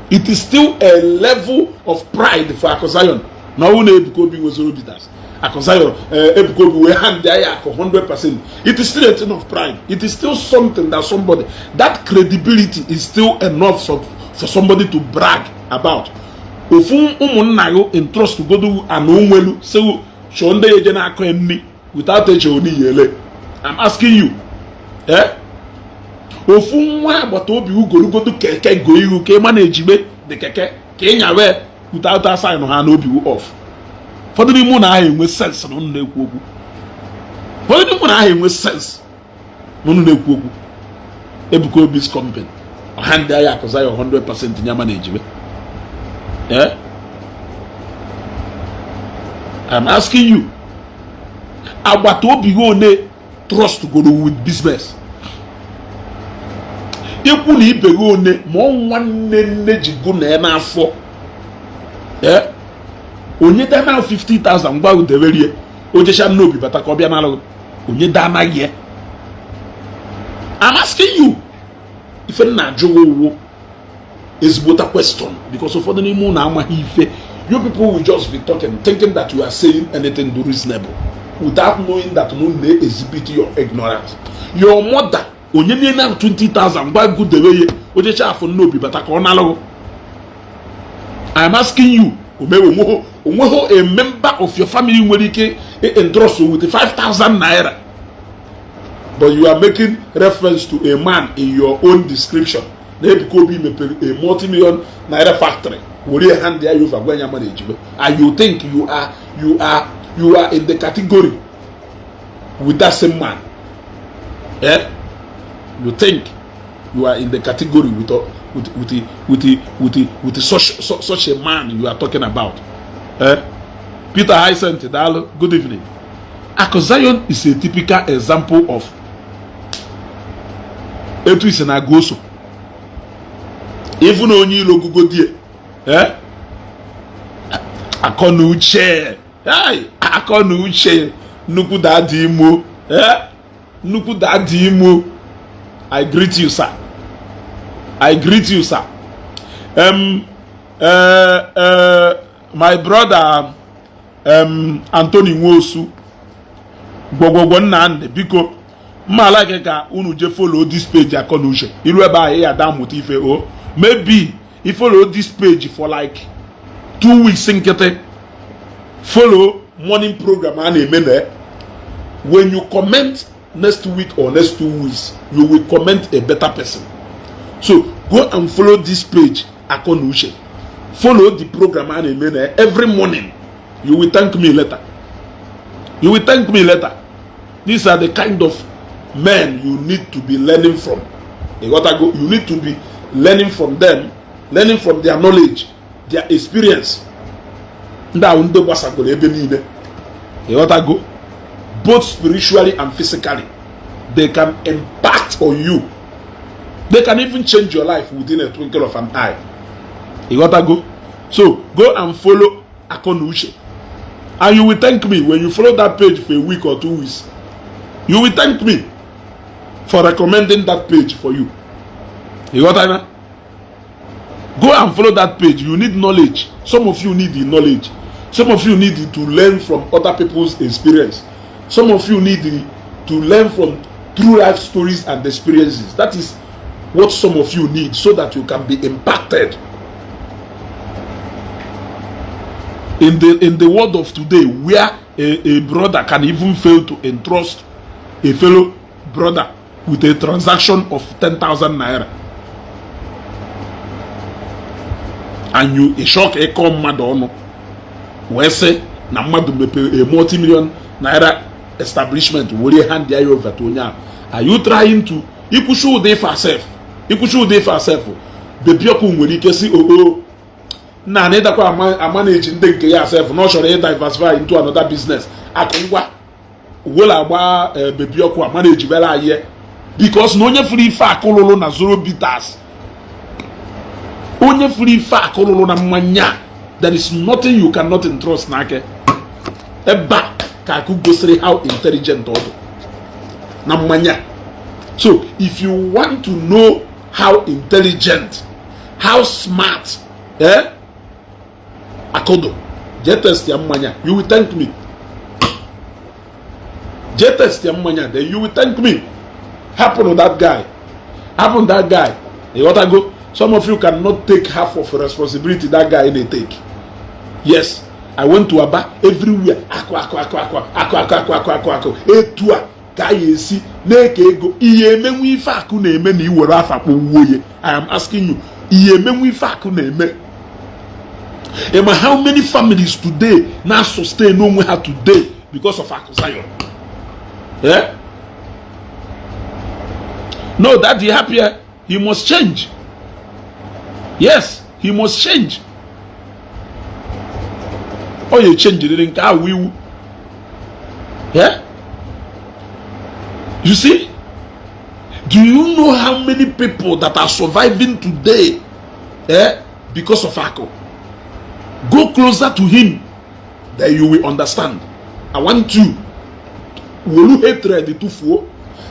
S1: It is still a level of pride for Aku Zion na ọwụ na Ebuka Obi nwe Zoro Bitters. Aku Zion, Ebuka Obi wee hand ya akụ 100%. It is still a thing of pride. It is still something that somebody, that credibility is still enough for somebody to brag about. Ofu ụmụnna gị entrust godu ana onwelu sị chọọ ndị ya eje na-akọ nri without eche oniyele. I'm asking you, eh? Ofu nwa agbata obi ugorogodo keke go ihu ka ị ma na-ejibe dị keke ka ị nyawe without assign ha n'obi off. Ụfọdụ n'ime ụnụ ahụ enwe sense na unu na-ekwu okwu. Ụfọdụ n'ime ụnụ ahụ enwe sense na unu na-ekwu okwu. Ebuka Obi's company, ọha ndị agha akụza ya 100% nyama na-ejibe. Eh? I'm asking you, agbata obi gị one trust goro with business, ikwu na ibe gị one ma ọ nwanne nne ji gụ na ya n'afọ, ee, onye dana 50,000 ngwa deberie, o jecha n'obi bata ka ọ bịa n'alụ onye danaghị ya. I'm asking you, ife m na-ajụ gị ụwụ ezigbota question, because ụfọdụ n'ime ụlọ amaghị ife. You people will just be talking, thinking that you are saying anything reasonable without knowing that no na-exhibit your ignorance. Your mother, onye niile ahụ 20,000 ngwa gụdewe ya, ojecha afọ n'obi bata ka ọ nalụghị. I'm asking you, onweghị a member of your family nwere ike endorse with 5,000 naira, but you are making reference to a man in your own description na Ebuka Obi mepere a multi-million naira factory, were hand ya over gwa ya mara ejibe, and you think you are in the category with that same man. Eh? You think you are in the category with such a man you are talking about? Eh? Peter Hyacinth, daalụ, good evening. Akụ Zion is a typical example of etu isi na-agụ oso ịfụ na onye ilo ogugo die. Eh, akọ na uche, hey, akọ na uche, nnukwu dadi imo. Eh, nnukwu dadi imo, I greet you, sir. I greet you, sir. My brother, Anthony Nwosu, gwogwogwo Nnamdị, biko, mma like ka unu je follow this page, akọ na uche. Iru ebe ahụ ya ada mụta ife o. Maybe i follow this page for like 2 weeks nkịtị, follow morning program a na-eme na when you comment next week or next 2 weeks, you will comment a better person. So go and follow this page, akọ na uche. Follow the program a na-eme na every morning. You will thank me later. You will thank me later. These are the kind of men you need to be learning from. You gotta go. You need to be learning from them, learning from their knowledge, their experience. Ndị ahụ ndị gbasagoro ebe niile, ịghọtago, both spiritually and physically, they can impact on you. They can even change your life within a twinkle of an eye. Ịghọtago? So go and follow Akọ na Uche and you will thank me. When you follow that page for a week or 2 weeks, you will thank me for recommending that page for you. Ịghọtago? Go and follow that page. You need knowledge. Some of you need the knowledge. Some of you need to learn from other people's experience. Some of you need to learn from true life stories and experiences. That is what some of you need so that you can be impacted in the world of today, where a brother can even fail to entrust a fellow brother with a transaction of 10,000 naira, and you ịchọ ka ịkọ mmadụ ọnụ wee sị na mmadụ mepere a multi-million naira establishment, were hand ya over to onye ahụ. Are you trying to ikwuchi ụdị ife asef, ikwuchi ụdị ife asef? Baby Ọkụ nwere ike si oo nna na ịdakwa ama na-eji ndị nke ya asef na ọ chọrọ ịdiversify into another business. Akụ ngwa uwela agba Baby Ọkụ ama na-ejibere anyị, because na onye furu ife akụ lụrụ na Zoro Bitters, onye furu ife akụ lụrụ na mmanya, there is nothing you cannot entrust n'aka. Ebe a ka akụ gosiri how intelligent ọ dị na mmanya. So if you want to know how intelligent, how smart, eh, akụdụ, jee test ya mmanya, you will thank me. Jee test ya mmanya, then you will thank me. Happen that guy, happen that guy. Ịghọtago? Some of you cannot take half of responsibility that guy dey take. Yes, I went to Aba, everywhere akụ akụ akụ akụ akụ akụ akụ akụ akụ akụ etu a. Ka a ya esi na-eke ego ihe emenwu ife akụ na-eme na iwere afa kpọwuo ya? I am asking you, ihe emenwu ife akụ na-eme? Ịma how many families today na sustain onwe ha today because of Akụ Zion? Eh? No, Daddy, happy. He must change. Yes, he must change. Ọ ya echenjiriri nke ahụ iwu. Yeah? You see, do you know how many people that are surviving today, eh, because of Akụ? Go closer to him, then you will understand. I want you wolu hatred tụfuo,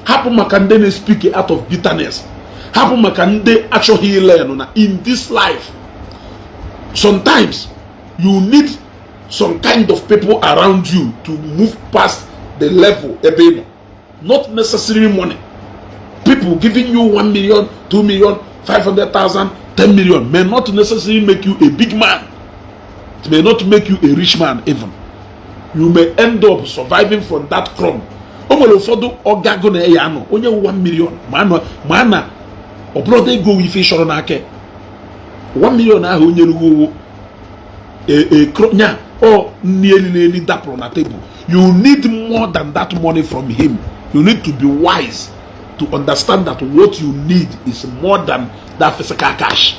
S1: hapụ maka ndị na-speak out of bitterness, hapụ maka ndị achọghị ilenụ na in this life sometimes you need some kind of people around you to move past the level ebe ị nọ. Not necessarily money. People giving you 1 million, 2 million, 500,000, 10 million may not necessarily make you a big man. It may not make you a rich man even. You may end up surviving from that crumb. O nwere ụfọdụ ọgago na ya anọ onye 1 million ma anọ ma na ọ bụrụ ego ife chọrọ n'aka 1 million ahụ onye rughi owo nya ọ nni elili eli dapụrụ na table. You need more than that money from him. You need to be wise to understand that what you need is more than that physical cash.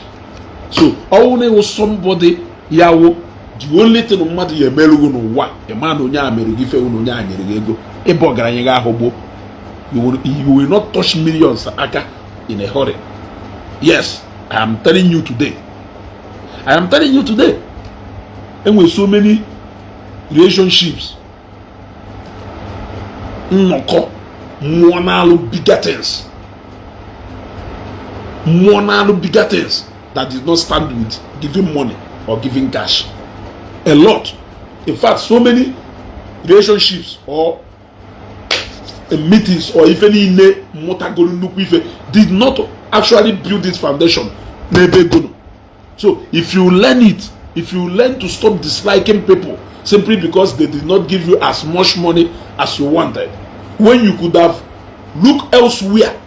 S1: So ọwụ na ịwụ somebody ya wụ the only thing mmadụ ya emerụghị n'ụwa, ịma na onye a mere gị ife, na onye a nyere gị ego, ịba ọgaranya gị ahụ gboo, you will not touch millions aka in a hurry. Yes, I am telling you today, I am telling you today, enwere so many relationships, nnọkọ mmụọ na-alụ bigger things, mmụọ na-alụ bigger things that did not stand with giving money or giving cash. A lot. In fact, so many relationships or meetings or ife niile mmụtagoro nnukwu ife did not actually build this foundation n'ebe ego nọ. So if you learn it, if you learn to stop disliking people simply because they did not give you as much money as you wanted, when you could have looked elsewhere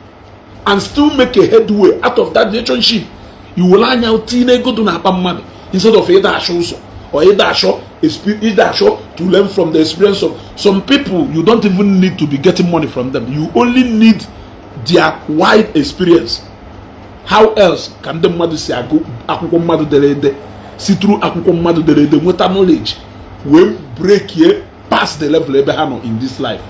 S1: and still make a headway out of that relationship, you will anya tinye ego dị n'akpa mmadụ instead of ịda achọ ụzọ or ịda achọ to learn from the experience of some people. You don't even need to be getting money from them. You only need their wide experience. How else ka ndị mmadụ si agụ akwụkwọ mmadụ dere ede, si through akwụkwọ mmadụ dere ede nweta knowledge wee break ye past the level ebe ha nọ in this life?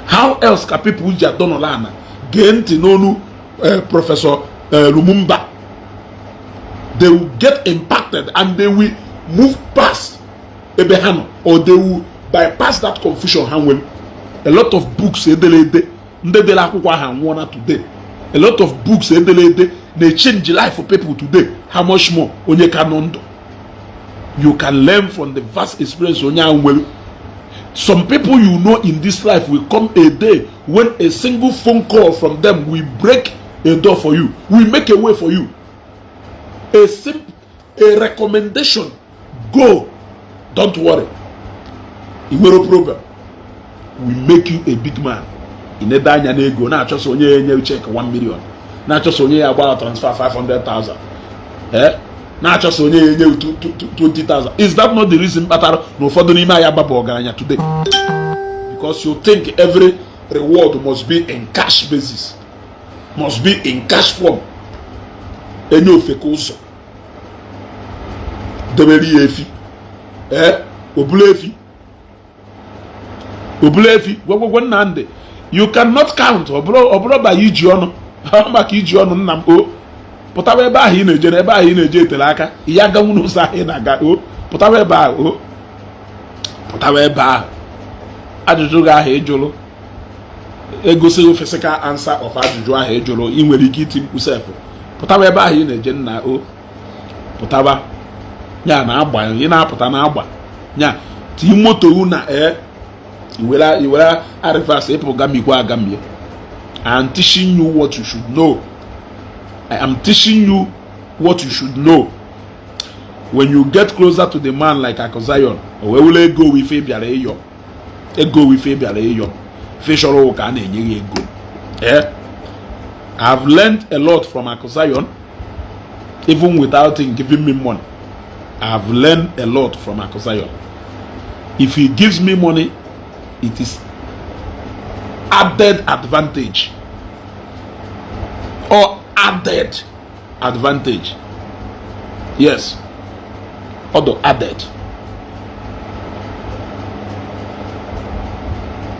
S1: How else ka people ji adọnọla ana gee ntị n'onu Professor Lumumba? They will get impacted and they will move past ebe ha nọ, or they will bypass that confusion ha nwere. A lot of books edere ede, ndị dere akwụkwọ ahụ anwụọna today. A lot of books edere ede na-change life for people today. How much more onye ka nọ ndụ? You can learn from the vast experience onye ahụ nwere. Some people you know in this life will come a day when a single phone call from them will break a door for you, will make a way for you. A simple a recommendation, "Go, don't worry, i nwere problem," will make you a big man. Ị na-ede anya n'ego, na-achọsọ onye ya enye check 1 million, na-achọsọ onye ya agbara transfer 500,000, eh, na-achọsọ onye ya enye 20,000. Is that not the reason kpatara na ụfọdụ n'ime anyị agbaba ọgaranya today? Because you think every reward must be in cash basis, must be in cash form. Enye ofeke ụzọ debere ya efi, ee, obulu efi, obulu efi gwagwagwa. Nnamdị, you cannot count. Ọ bụrụ ba iji ọnụ maka iji ọnụ nna m o pụtawa ebe ahụ ị na-eje na ebe ahụ ị na-eje etere aka ya aganwu n'ụzọ ahụ ị na-aga o pụtawa ebe ahụ o pụtawa ebe ahụ. Ajụjụ gị ahụ ị jụrụ egosighị physical answer of ajụjụ ahụ ị jụrụ. Ị nwere ike iti mkpu sef. Pụtawa ebe ahụ ị na-eje nna o pụtawa ya na agba ị na-apụta na agba ya tii moto na ee iwere iwere arịfas ịpụ gamikwa agamie. I am teaching you what you should know. I am teaching you what you should know. When you get closer to the man like Akụ Zion, o wee were ego ife bịara ịyọ, ego ife bịara ịyọ. Feshọrọ ka a na-enye ya ego. Eh, I've learned a lot from Akụ Zion, even without him giving me money. I've learned a lot from Akụ Zion. If he gives me money, it is added advantage or added advantage. Yes, although added.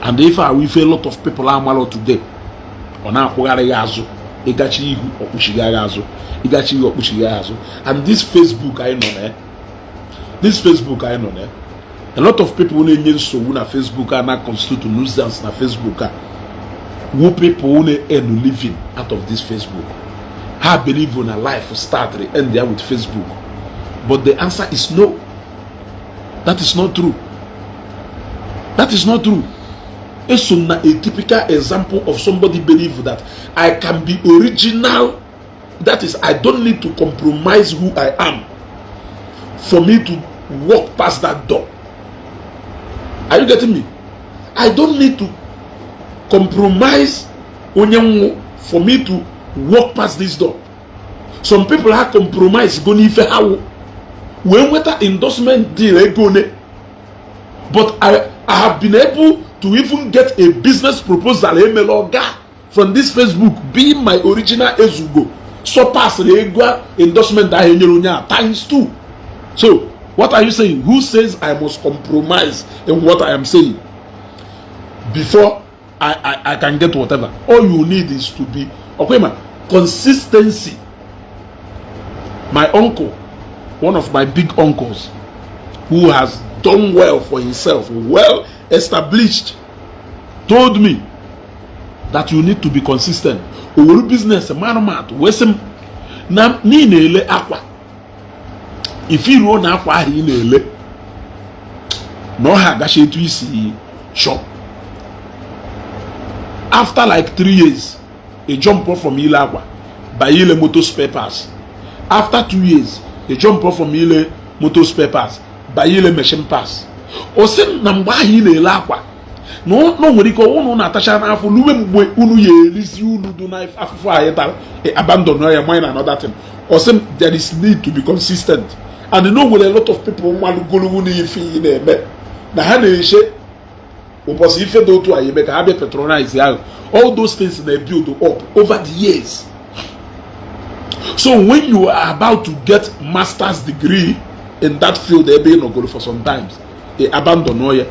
S1: And if I with a lot of people amalọ today, ọ na-akwụgharị ya azụ, ịgachi ihu ọkpụchiga ya azụ, ịgachi ihu ọkpụchiga ya azụ. And this Facebook anyị nọ na, this Facebook anyị nọ na, a lot of people na-enye nsogbu na Facebook a, na constitute nuisance na Facebook a, wu people na-earn living out of this Facebook. Ha believe na life start end there with Facebook, but the answer is no. That is not true. That is not true. Eso na a typical example of somebody believe that I can be original, that is, I don't need to compromise who I am for me to walk past that door. Are you getting me? I don't need to compromise onye nwụ for me to walk past this door. Some people ha compromise go n'ife ha wụ wee nweta endorsement deal ego one, but I have been able to even get a business proposal emela oga from this Facebook. Being my original Ezugo surpass ego endorsement ahụ enyere onye a times two. So what are you saying? Who says I must compromise in what I am saying before I can get whatever? All you need is to be okay, ma consistency. My uncle, one of my big uncles who has done well for himself, well established, told me that you need to be consistent. Owuru business manụmatụ wee sị m na ị na-ele akwa, ifiruo na akwa ahụ ị na-ele na ọ ha agacha etu isi chọọ. After like 3 years, ị jump up from ile akwa banye ile moto spare parts. After 2 years, ị jump up from ile moto spare parts banye ile machine parts. O sị m na mgbe ahụ ị na-ele akwa na o nwere ike ọnwụ na unu atacha n'afọ n'uwe mgbe unu ya erizi unu du na afụfụ anyị tara, abandon ya, mine another thing. O sị m there is need to be consistent, and no nwere a lot of people mmalụgolowu na ife ị na-eme na ha na-eche ụbọchị ife dị otu anyị eme ka ha bịa patronize ahụ. All those things na build up over the years. So when you are about to get master's degree in that field ebe ị nọgoro for some times, ị abandon ya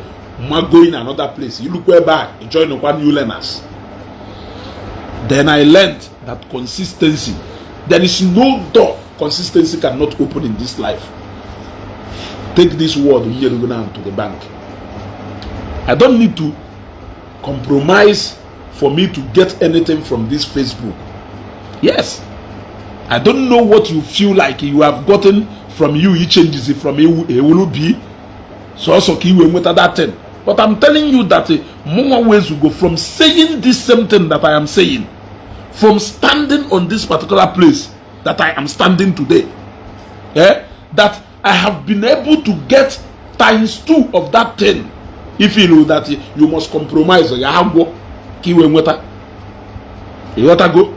S1: ma go in another place. Ilukwa ebe a, ị join kwa new learners. Then I learned that consistency, there is no door consistency cannot open in this life. Take this word nyere now to the bank. I don't need to compromise for me to get anything from this Facebook. Yes, I don't know what you feel like you have gotten from you. He changes it from A will be so ka iwe nweta that thing, but I'm telling you that mụnwa wezugo from saying this same thing that I am saying, from standing on this particular place that I am standing today, eh, that I have been able to get times two of that thing. If you know that you must compromise ya agwọ ka iwe nweta, ịghọtago?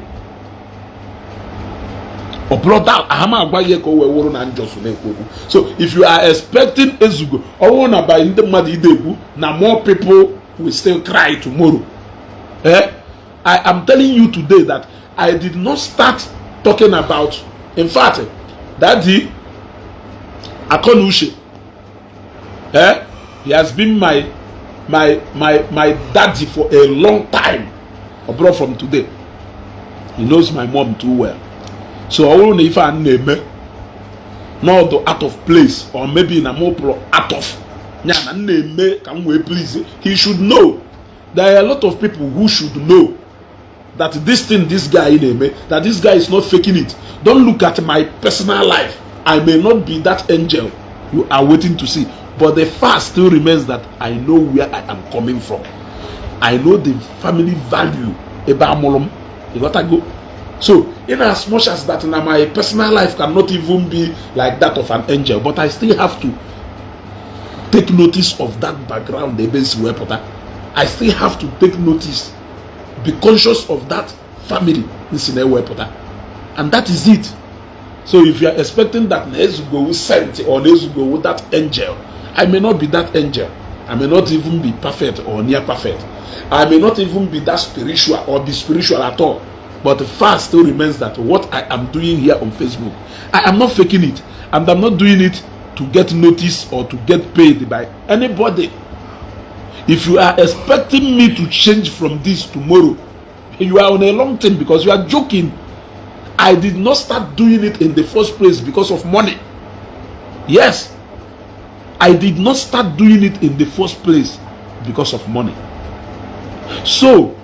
S1: Ọ bụrụ that ahama agwa ihe ka o wee wụrụ na njọ so na-ekwu okwu. So if you are expecting Ezugo, ọ bụrụ na by ndị mmadụ ide ekwu na more people will still cry tomorrow, eh? I am telling you today that I did not start talking about, in fact, Daddy Akonushe, eh, he has been my daddy for a long time. Ọ bụrụ from today, he knows my mom too well. So ọ bụrụ na ife a na-eme n'ọdụ out of place, or maybe na mụ pụrụ out of ya na m na-eme ka m wee please, he should know there are a lot of people who should know that this thing this guy na-eme, that this guy is not faking it. Don't look at my personal life. I may not be that angel you are waiting to see, but the fact still remains that I know where I am coming from. I know the family value ebe amụrụ m, ịghọtago? So in as much as that na my personal life cannot even be like that of an angel, but I still have to take notice of that background ebe nsi wee pụta. I still have to take notice, be conscious of that family nsi na-ewepụta, and that is it. So if you are expecting that na Ezugowu saint or na Ezugowu that angel, I may not be that angel. I may not even be perfect or near perfect. I may not even be that spiritual or be spiritual at all. But the fact still remains that what I am doing here on Facebook, I am not faking it, and I'm not doing it to get notice or to get paid by anybody. If you are expecting me to change from this tomorrow, you are on a long thing, because you are joking. I did not start doing it in the first place because of money. Yes, I did not start doing it in the first place because of money. So,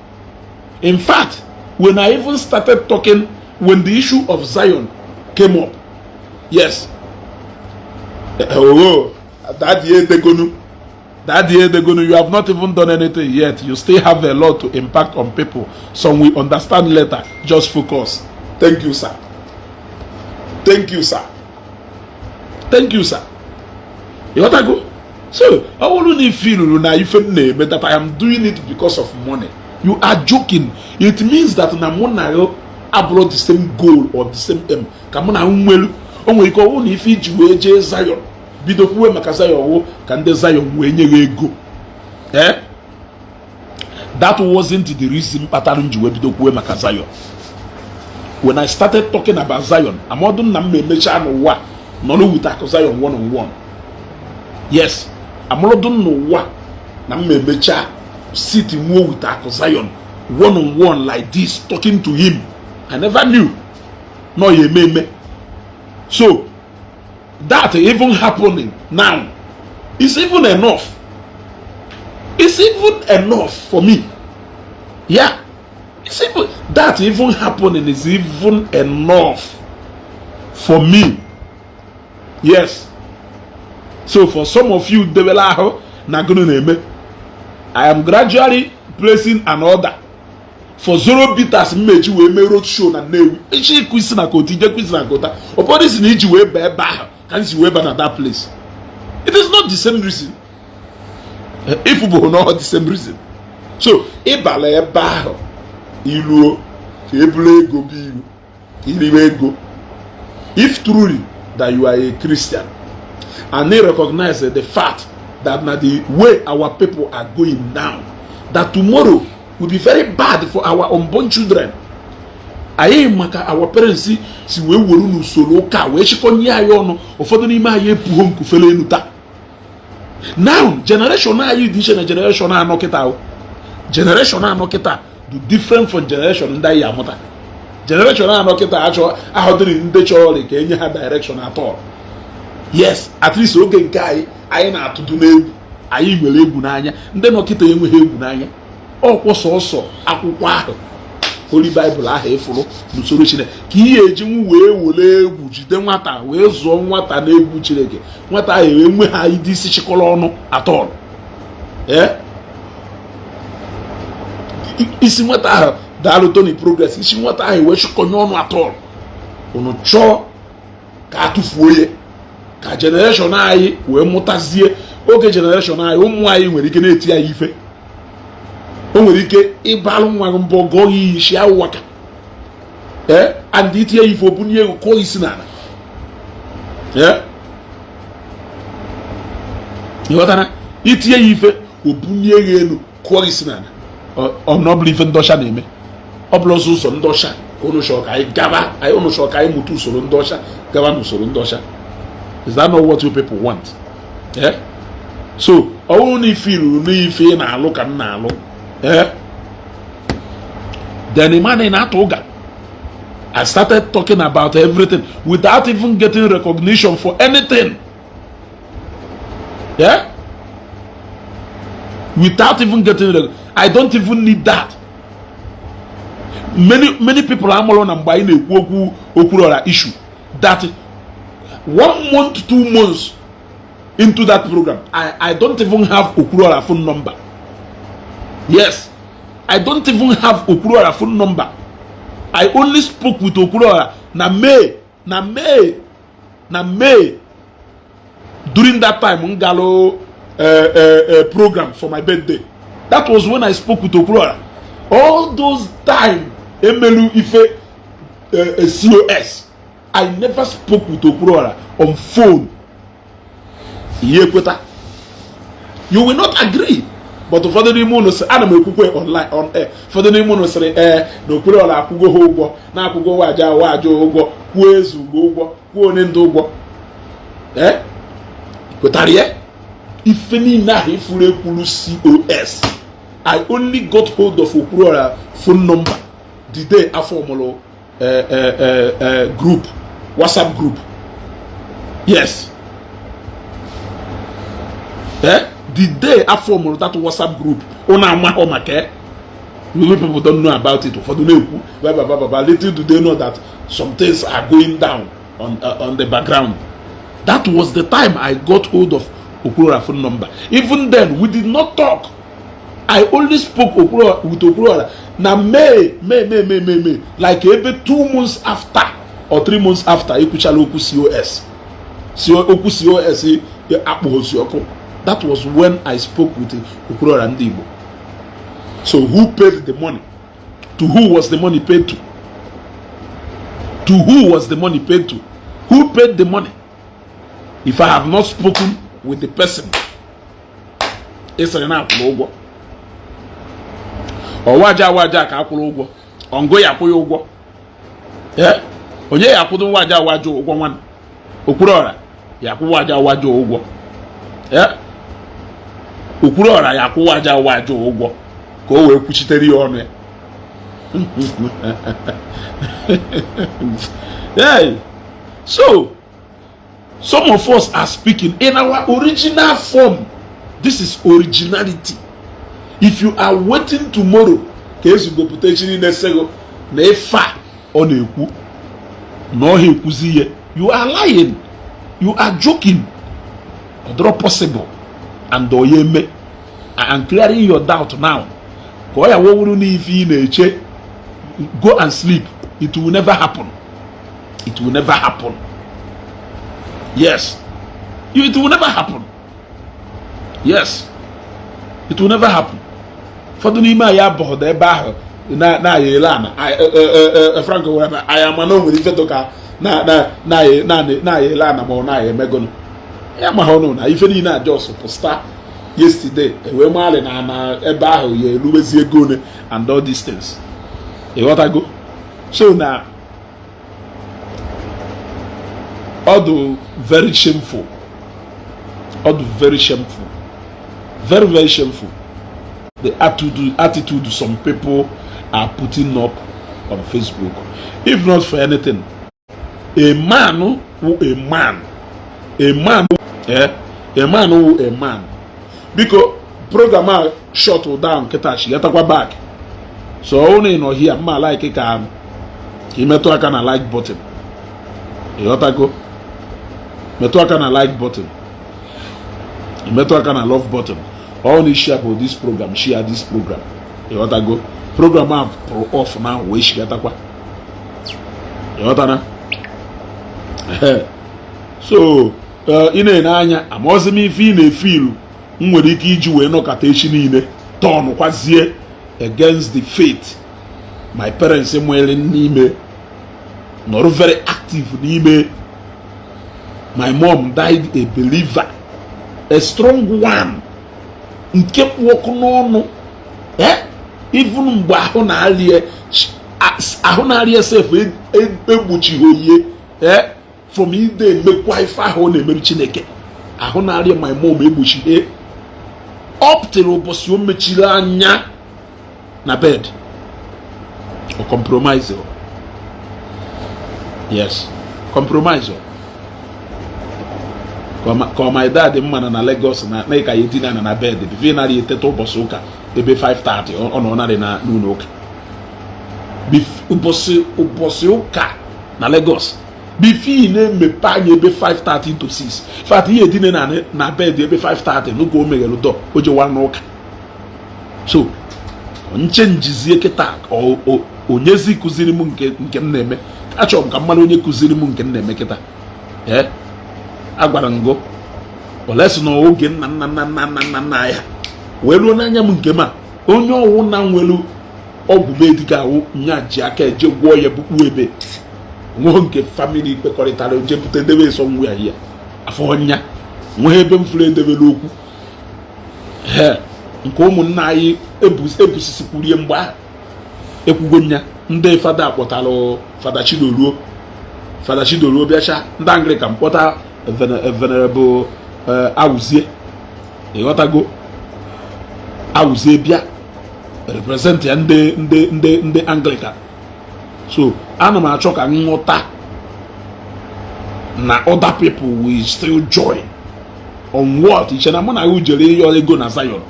S1: in fact, when I even started talking, when the issue of Zion came up, yes, oh, Daddy Edegonu, Daddy Edegonu, you have not even done anything yet. You still have a lot to impact on people. Some will understand later. Just focus. Thank you, sir. Thank you, sir. Thank you, sir. You got to go? So, ọ bụrụ na ife na ife m na-eme, that I am doing it because of money, you are joking. It means that na mụ na gị abụrụ the same goal or the same aim ka mụ na nwelu. O nwere ike ọ bụrụ na ife iji wee jee Zion, bido kwuwe maka Zion, wụ ka ndị Zion wee nye gị ego. Eh? That wasn't the reason kpatara m ji wee bido kwuwe maka Zion. When I started talking about Zion, amọdụ nna m ma emechaa n'ụwa nọrọ with Akụ Zion one on one. Yes, amụrụdụ n'ụwa na m emechaa sit nwuo with Akụ Zion one on one like this, talking to him. I never knew no ya eme eme. So that even happening now is even enough. It's even enough for me. Yeah, it's even that even happening is even enough for me. Yes. So for some of you debela ahụ na gụnụ na-eme, I am gradually placing an order for Zoro bitters mmeji wee mee road show na Nnewi. Ichi ịkụ isi na kota, ije kụ isi na kota. Ụfọdụ si na iji wee baa ebe ahụ ka m si wee ba na that place. It is not the same reason. If bụ not the same reason, so ịbala ebe ahụ iluo ka ebulu ego bụ iru ka iriwe ego. If truly that you are a Christian and they recognize the fact that na the way our people are going now, that tomorrow will be very bad for our unborn children. Anyị maka our parents si wee were n'usoro ụka wee chịkọnye anyị ọnụ. Ụfọdụ n'ime anyị epugo nkufere elu taa. Now generation anyị dị iche na generation anọ kịta o. Generation anọ kịta dị different from generation ndị anyị amụta. Generation anọ kịta achọ ahụdịrị ndị chọrọ ka enye ha direction at all. Yes, at least oge nke anyị, anyị na-atụdụ n'egwu, anyị nwere egwu n'anya. Ndị nọ kịta enweghị egwu n'anya. Ọkwọ sọsọ akwụkwọ ahụ, Holy Bible ahụ ịfụrụ n'usoro Chineke ka ihe ejinwu wee were egwu jide nwata wee zụọ nwata n'egwu Chineke. Nwata ahụ wee nwe ha ịdị isi chịkọrọ ọnụ atọl. Ee, isi nwata ahụ. Daalụ, Tony Progress. Isi nwata ahụ wee chịkọnye ọnụ atọl. Unu chọọ ka a tụfuo ya ka generation anyị wee mụtazie. Oge generation anyị, ụmụ anyị nwere ike na-eti anyị ife. O nwere ike ịbalụ nwa gị mbọ, gụọ ya iyi shi awụwaka. Ee, and itinye ya ife, obunye ego kụọ isi n'ala. Ee, ịghọtara? Itinye ya ife, obunye ya elu, kụọ isi n'ala. Ọ na ọ bụla ife ndị ọcha na-eme, ọ bụla ọsọ ụzọ ndị ọcha ka unu chọrọ ka anyị gaba. Anyị unu chọrọ ka anyị mụta usoro ndị ọcha, gaba n'usoro ndị ọcha. Is that not what you people want? Eh? So ọ bụrụ na ife ruru n'ife ị na-alụ ka m na-alụ, eh, then the man na-atụ ụga. I started talking about everything without even getting recognition for anything. Yeah, without even getting, I don't even need that. Many, many people amụrụ na mgbe anyị na-ekwu okwu Okwuluora issue, that one month, 2 months into that program, I don't even have Okwuluora phone number. Yes, I don't even have Okwuluora phone number. I only spoke with Okwuluora na May during that time m galụ program for my birthday. That was when I spoke with Okwuluora. All those time emelu ife COS, I never spoke with Okwuluora on phone. Ihe ekweta, you will not agree, but ụfọdụ n'ime unu sị ana m ekwukwe online, on air. Ụfọdụ n'ime unu sịrị ee na Okwuluora akwụgo ha ụgwọ, na-akwụgo waja waja ụgwọ, kwuo Ezugo ụgwọ, kwuo onye ndụ ụgwọ. Ee, kwetara ya. Ife niile ahụ ifuru ekwuru COS, I only got hold of Okwuluora phone number the day afọ mụrụ group, WhatsApp group. Yes, the day afọ mụrụ that WhatsApp group, ụnụ amahụ maka ya. Many people don't know about it. Ụfọdụ na-ekwu blah, blah, blah, blah. Little do they know that some things are going down on the background. That was the time I got hold of Okwuluora phone number. Even then, we did not talk. I only spoke Okwuluora, with Okwuluora na May, May, May, May, May, May, like ebe 2 months after or 3 months after ekwuchala okwu COS. Okwu COS akpụghịzi ọkụ. That was when I spoke with Okwuluora ndị Igbo. So who paid the money? To who was the money paid to? To who was the money paid to? Who paid the money? If I have not spoken with the person, ịsịrị na akwụrụ ụgwọ, ọwaja awaja ka akwụrụ ụgwọ, ọngụ ya akwụ ya ụgwọ. Ee, onye ya akwụdo nwaja awaja ụgwọ? Nwanne Okwuluora ya akwụ waja awaja ụgwọ. Ee, Okwuluora ya akwụ waja awaja ụgwọ ka o wee kwuchitere ya ọnụ ya. Hey, so some of us are speaking in our original form. This is originality. If you are waiting tomorrow ka ezugopụta echi niile sego na ife a ọ na-ekwu na ọ ha ekwuzi ihe, you are lying, you are joking. Ọ dịrọ possible and ọ ya eme. I am clearing your doubt now ka ọ ya wowuru n'ife ị na-eche. Go and sleep. It will never happen. It will never happen. Yes, it will never happen. Yes, it will never happen. Ụfọdụ n'ime anyị abụghị ebe ahụ na-aya ele ana Frank were anyị ama na o nwere ife dụka na-aya ele ana ma ọ na-aya emegonu ya ma ọnụ na ife niile a just pụsta yesterday, ewee maalị na ebe ahụ ya eruwezi ego one and all these things. Ịghọtago? So na ọ dị very shameful, ọ dị very shameful, very very shameful, the attitude some people are putting up on Facebook. If not for anything, a man who a man a man eh a man who a man, biko, program a shut down kịta, chigatakwa back. So ọ na ị nọ here, mma like ka ị metụ aka na like button. Ịghọtago? Metụ aka na like button, metụ aka na love button. Ọ na share bụ this program, share this program. Ịghọtago? Program a pụrụ off na wee shigatakwa. Ịghọtara? So ị na-ene anya amaozi m ife ị na-efe ilu m nwere ike iji wee nọkọta echi niile turn kwazie against the faith my parents nwere n'ime, nọrọ very active n'ime. My mom died a believer, a strong one, nke kpụ ọkụ n'ọnụ. Even mgbe ahụ na-arịa, ahụ na-arịa sef egbochighị oyiye from ide emekwa ife ahụ ọ na-emerụ Chineke. Ahụ na-arịa my mom egbochighị up till ụbọchị o mechiri anya na bed, o compromise o. Yes, compromise o. Ka ọ my dad mma na Lagos na ịka ya edina na bed before narị eteta ụbọchị ụka ebe 5:30, ọ nọ narị na n'ụlọ ụka ụbọchị ụka na Lagos before ị na-emepe anya ebe 5:30 to 6. Fat ihe edina na bed ebe 5:30 n'oge o meghere dọ o jewa n'ụka. So nche njizie kịta, onyezi kụziri m nke m na-eme? Achọrọ m ka m mara onye kụziri m nke m na-eme kịta. Ee, agwara ngo olesi na oge nna nna nna nna nna nna nna ya Wee ruo n'anya m nke ma onye ọwụ na nwelu ọgwụ medical awụ nya ji aka eje gwọọ ya bukpu ebe nweghị nke family kpekọrịtara jepụta edebe somewhere ya afọ nya nweghị ebe m fụrụ edebere okwu. He nke ụmụnna anyị ebusisikwurie mgbe ahụ ekwugo nya. Ndị fada kpọtara Fada Chidoruo, Fada Chidoruo bịacha. Ndị Anglican kpọta Venerable Awuzie, ịghọtago? Awuzie bịa represent ya ndị Anglican. So ana m achọ ka nghọta na other people will still join on what iche na mụ na ya jere ịyọ ego na Zion,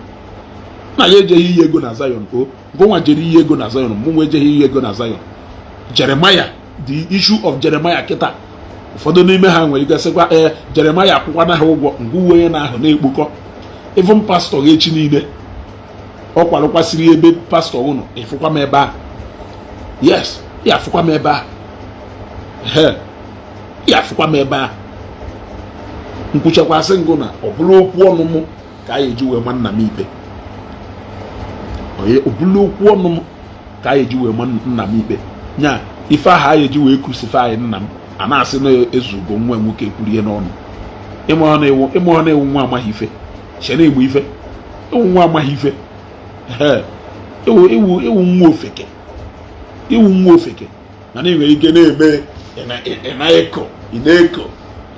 S1: na ya ejeghị iyi ego na Zion. O gụnwa jere iyi ego na Zion, mụ nwa ejeghị iyi ego na Zion. Jeremiah, the issue of Jeremiah kịta, ụfọdụ n'ime ha nwere ike sịkwa, ee, Jeremiah akwụkwana ha ụgwọ ngwa uwe onye na-ahụ na-ekpokọ. Even pastor gị echi niile ọ kwarụkwasịrị ebe pastor ụnụ, ịfụkwa m ebe ahụ. Yes, ya afụkwa m ebe ahụ. He ya afụkwa m ebe ahụ. Nkwuchakwasị ngụ na ọ bụrụ okwu ọnụ mụ ka a eji wee ma nna m ikpe, ọ bụrụ okwu ọnụ m ka a eji wee ma nna m ikpe, nya ife ahụ a eji wee crucify nna m, a na-asị na ezugo nwa nwoke kwuru ihe n'ọnụ. Ịmụọ na ewu nwa amaghị ife che na-egbu ife ewu nwa amaghị ife. Ee, ewu ewu ewu nwa ofeke, ewu nwa ofeke. Mana ị nwere ike na-eme ị na-eko, ị na-eko,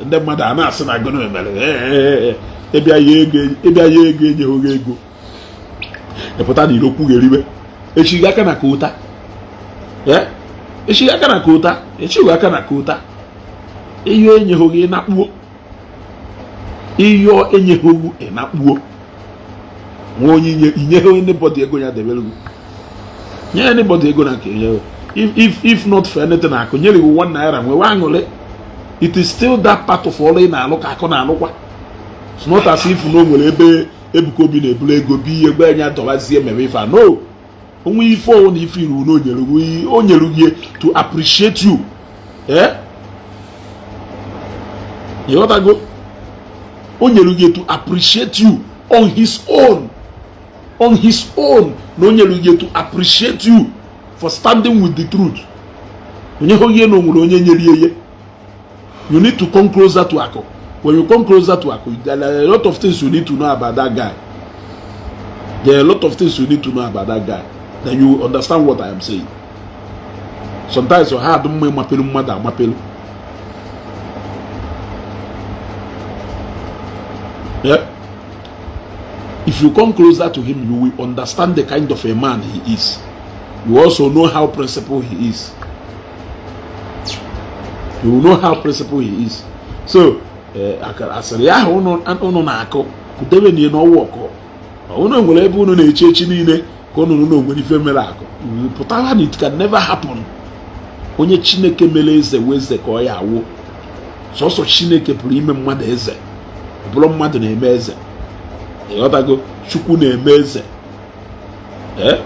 S1: ndị mmadụ a na-asị na gịnị mere ịbịa ya ego, ịbịa ya ego, enyeghị ego, ịpụta na iro kwugheriwe. Echighị aka na kota, echighị aka na kota, echighị aka na kota. Ihe enyeghị ịnakpuo, ihe enyeghị ịnakpuo nwa onye inyeghị anybody ego ya debere gị, nye anybody ego na nke nye. If not for anything, akụ nyere gị ₦1 nwewe aṅụrị. It is still that part of ọrụ ị na-alụ ka akụ na-alụkwa. It's not as if na o nwere ebe Ebuka Obi na-eburu ego bi ihe gwa ya dọbazie mere ife a. No, onwe ife ọwụ na ife iru na o nyere gị to appreciate you. Eh, ịghọtago? O nyere gị to appreciate you on his own, on his own, na o nyere gị to appreciate you for standing with the truth. Onye hụ ihe na o nwere onye nyere ihe. You need to come closer to Ako. When you come closer to Ako, there are a lot of things you need to know about that guy. There are a lot of things you need to know about that guy, then you understand what I am saying. Sometimes ọ ha adụ mma ịmapelu mmadụ amapelu. Yeah. If you come closer to him, you will understand the kind of a man he is. You also know how principled he is. You will know how principled he is. So asịrị ahụ unu na-akụ kudebe na n'ọwụ ọkụ unu nwere ebe unu na-echi echi niile ka unu na onwere ife mere akụ pụtara na it can never happen. Onye Chineke mere eze wee eze ka ọ ya awụ. Sọsọ Chineke pụrụ ime mmadụ eze, ọ bụrụ mmadụ na-eme eze. Ịghọtago? Chukwu na-eme eze. Ee,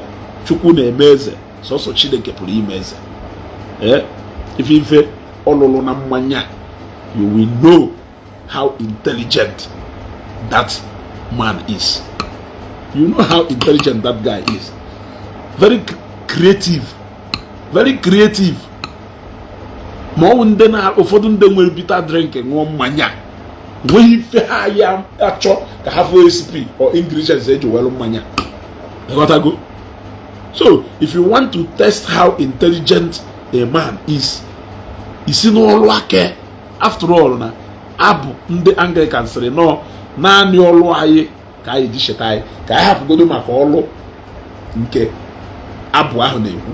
S1: Chukwu na-eme eze. Sọsọ Chineke pụrụ ime eze. Ee, ife ife ọlụlụ na mmanya, you will know how intelligent that man is. You know how intelligent that guy is. Very creative, very creative. Ma ọ bụ ndị na ụfọdụ ndị nwere bitter drink ṅụọ mmanya, nweghị ife ha ya achọ ka ha fụ recipe or ingredients eji welu mmanya. Ịghọtago? So if you want to test how intelligent a man is, isi n'ọlụ aka. After all, na abụ ndị Anglican sịrị nọọ naanị ọlụ anyị ka anyị ji cheta anyị, ka anyị hapụgodo maka ọlụ nke abụ ahụ na-ekwu.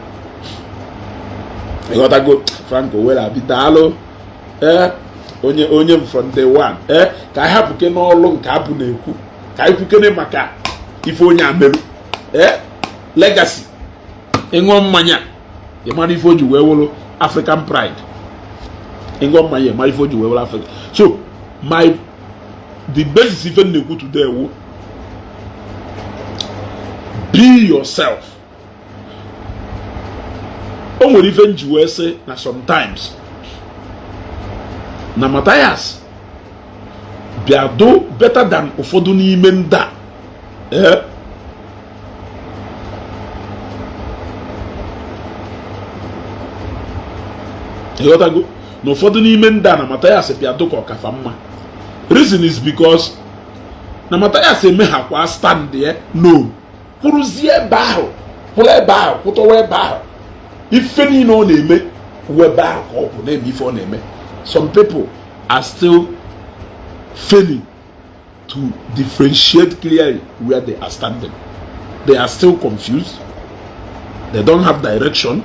S1: Ịghọtago? Franco were abi, daalụ. Ee, onye onye m from day one. Ee, ka anyị hapụke n'ọlụ nke abụ na-ekwu, ka anyị kwukene maka ife onye amerụ. Ee, legacy. Ịṅụọ mmanya, ị mara ife o ji wee wụrụ African pride. Ịṅụọ mmanya, ị mara ife o ji wee wụrụ Africa. So my the basis ife m na-ekwu today wụ be yourself. O nwere ife m ji wee sị na sometimes na Matthias bịa do better than ụfọdụ n'ime ndị a. Ee. Ịghọtago na ụfọdụ n'ime ndị a na Mathias bịa dụka ọkafa mma. Reason is because na Mathias emeghakwa stand ya no kwụrụzie ebe ahụ, kwụrụ ebe ahụ, kwụtọwa ebe ahụ. Ife niile ọ na-eme kwụ ebe ahụ ka ọ kwụ na-eme ife ọ na-eme. Some people are still failing to differentiate clearly where they are standing. They are still confused. They don't have direction.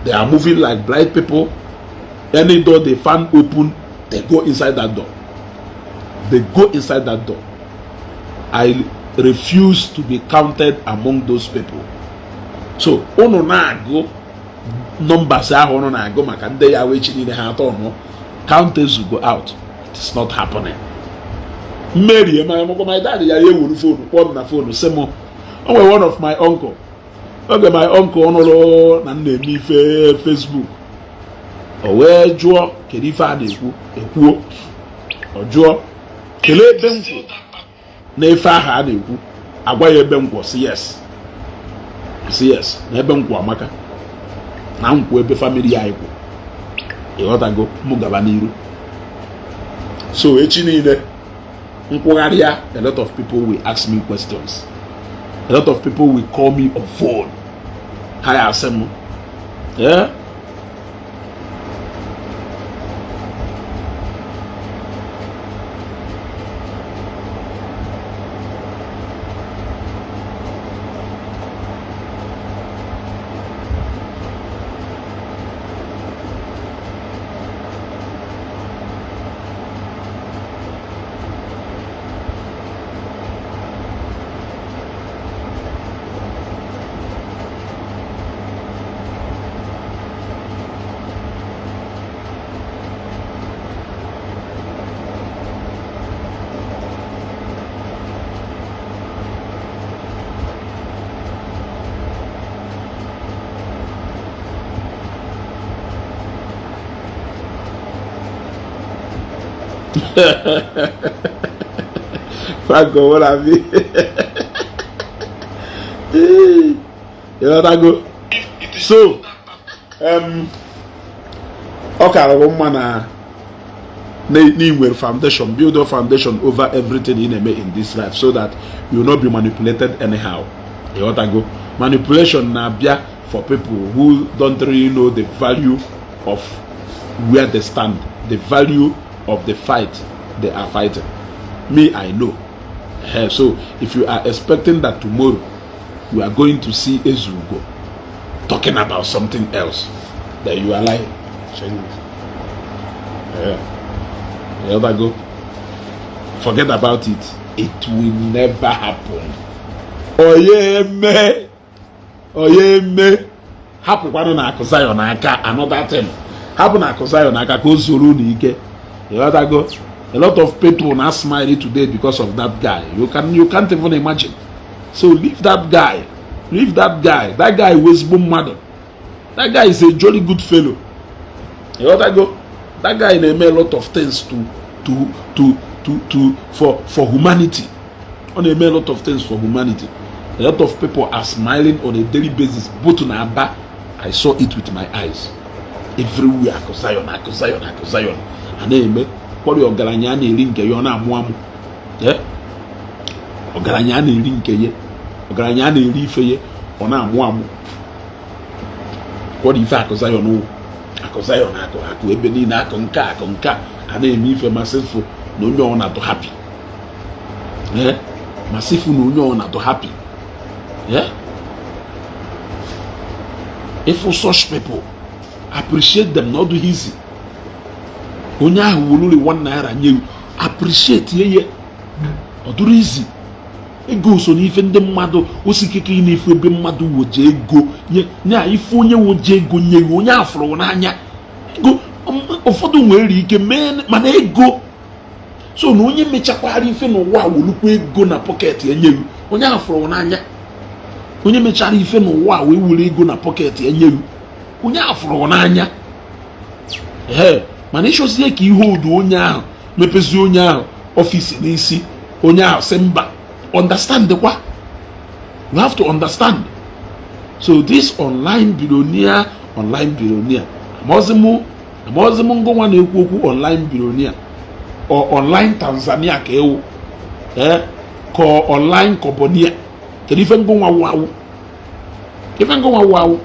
S1: They are moving like blind people. Any door they find open, they go inside that door. They go inside that door. I refuse to be counted among those people. So unu na-agụ numbers ahụ unu na-agụ maka ndị ya wee chi niile ha atọ ọnụ count Ezugo out. It is not happening. Mmeri ma my dad ya ewuru phone kpọọ m na phone sị m o nwere one of my uncle, oge my uncle nụrụ na m na-eme ife Facebook, o wee jụọ kedu ife a na-ekwu, ekwuo, ọ jụọ kelee ebe m kwụ na ife ahụ a na-ekwu, agwa ya ebe m kwụ, si yes, si yes na ebe m kwụ amaka, na nkwụ ebe family anyị kwụ. Ịghọtago? Mụ gaba n'iru. So echi niile nkwụgharịa, a lot of people will ask me questions, a lot of people will call me on phone, ha ya asị m, yeah? Franco, what have you? Ịghọtago? So ọ karịrị mma na ị nwere foundation, build a foundation over everything ị na-eme in this life so that you will not be manipulated anyhow. Ịghọtago? Manipulation na-abịa for people who don't really know the value of where they stand, the value of the fight they are fighting. Me, I know. So if you are expecting that tomorrow you are going to see Ezugo talking about something else, then you are lying. Yeah. Go. Forget about it. It will never happen. Oyeme. Oyeme. Hapụkwanụ na Akụ Zion aka, another thing. Hapụ na Akụ Zion aka ka o zuru unu ike. Ịghọtago? A lot of people na smile today because of that guy. You can't even imagine. So leave that guy. Leave that guy. That guy was mmadụ. That guy is a jolly good fellow. Ịghọtago? That guy na-eme a lot of things to for humanity. Ọ na-eme a lot of things for humanity. A lot of people are smiling on a daily basis. Both na Aba, I saw it with my eyes. Everywhere, Akụ Zion, Akụ Zion, Akụ Zion. A na-eme kwọrị ọgaranya a na-eri nke ya ọ na-amụ amụ. Ọgaranya a na-eri nke ya, ọgaranya a na-eri ife ya ọ na-amụ amụ. Kwọrị ife Akụ Zion wụ. Akụ Zion, akụ akụ ebe niile, akụ nke akụ nke a na-eme ife masịfụ na onye ọ na-atụ happy. Masịfụ na onye ọ na-atụ happy. If such people, appreciate them, not do easy. Onye ahụ woluri 1 naira nye you, appreciate ye. Ọ dụrụ easy. Ego so n'ife ndị mmadụ osikeke ị na-efu ebe mmadụ woje ego nye na ife onye woje ego nye onye afụrụ n'anya. Ego ụfọdụ nwere ike mee mana ego so na onye mechakwara ife n'ụwa wolukwa ego na pọket enyeghị onye afụrụ n'anya. Onye mechara ife n'ụwa wee were ego na pọket enyeghị onye afụrụ n'anya. Ee, mana ịchọzie ka ihe odu onye ahụ mepezi onye ahụ ọfisi n'isi onye ahụ sị mba. Understand kwa, you have to understand. So this online billionaire, amaozi mụ Amaghịzi m ngụnwa na-ekwu okwu online billionaire or online Tanzania ka ewu, ee, ka online kọbọnia. Kedu ife ngụnwa wụ awụ, ife ngụnwa wụ awụ?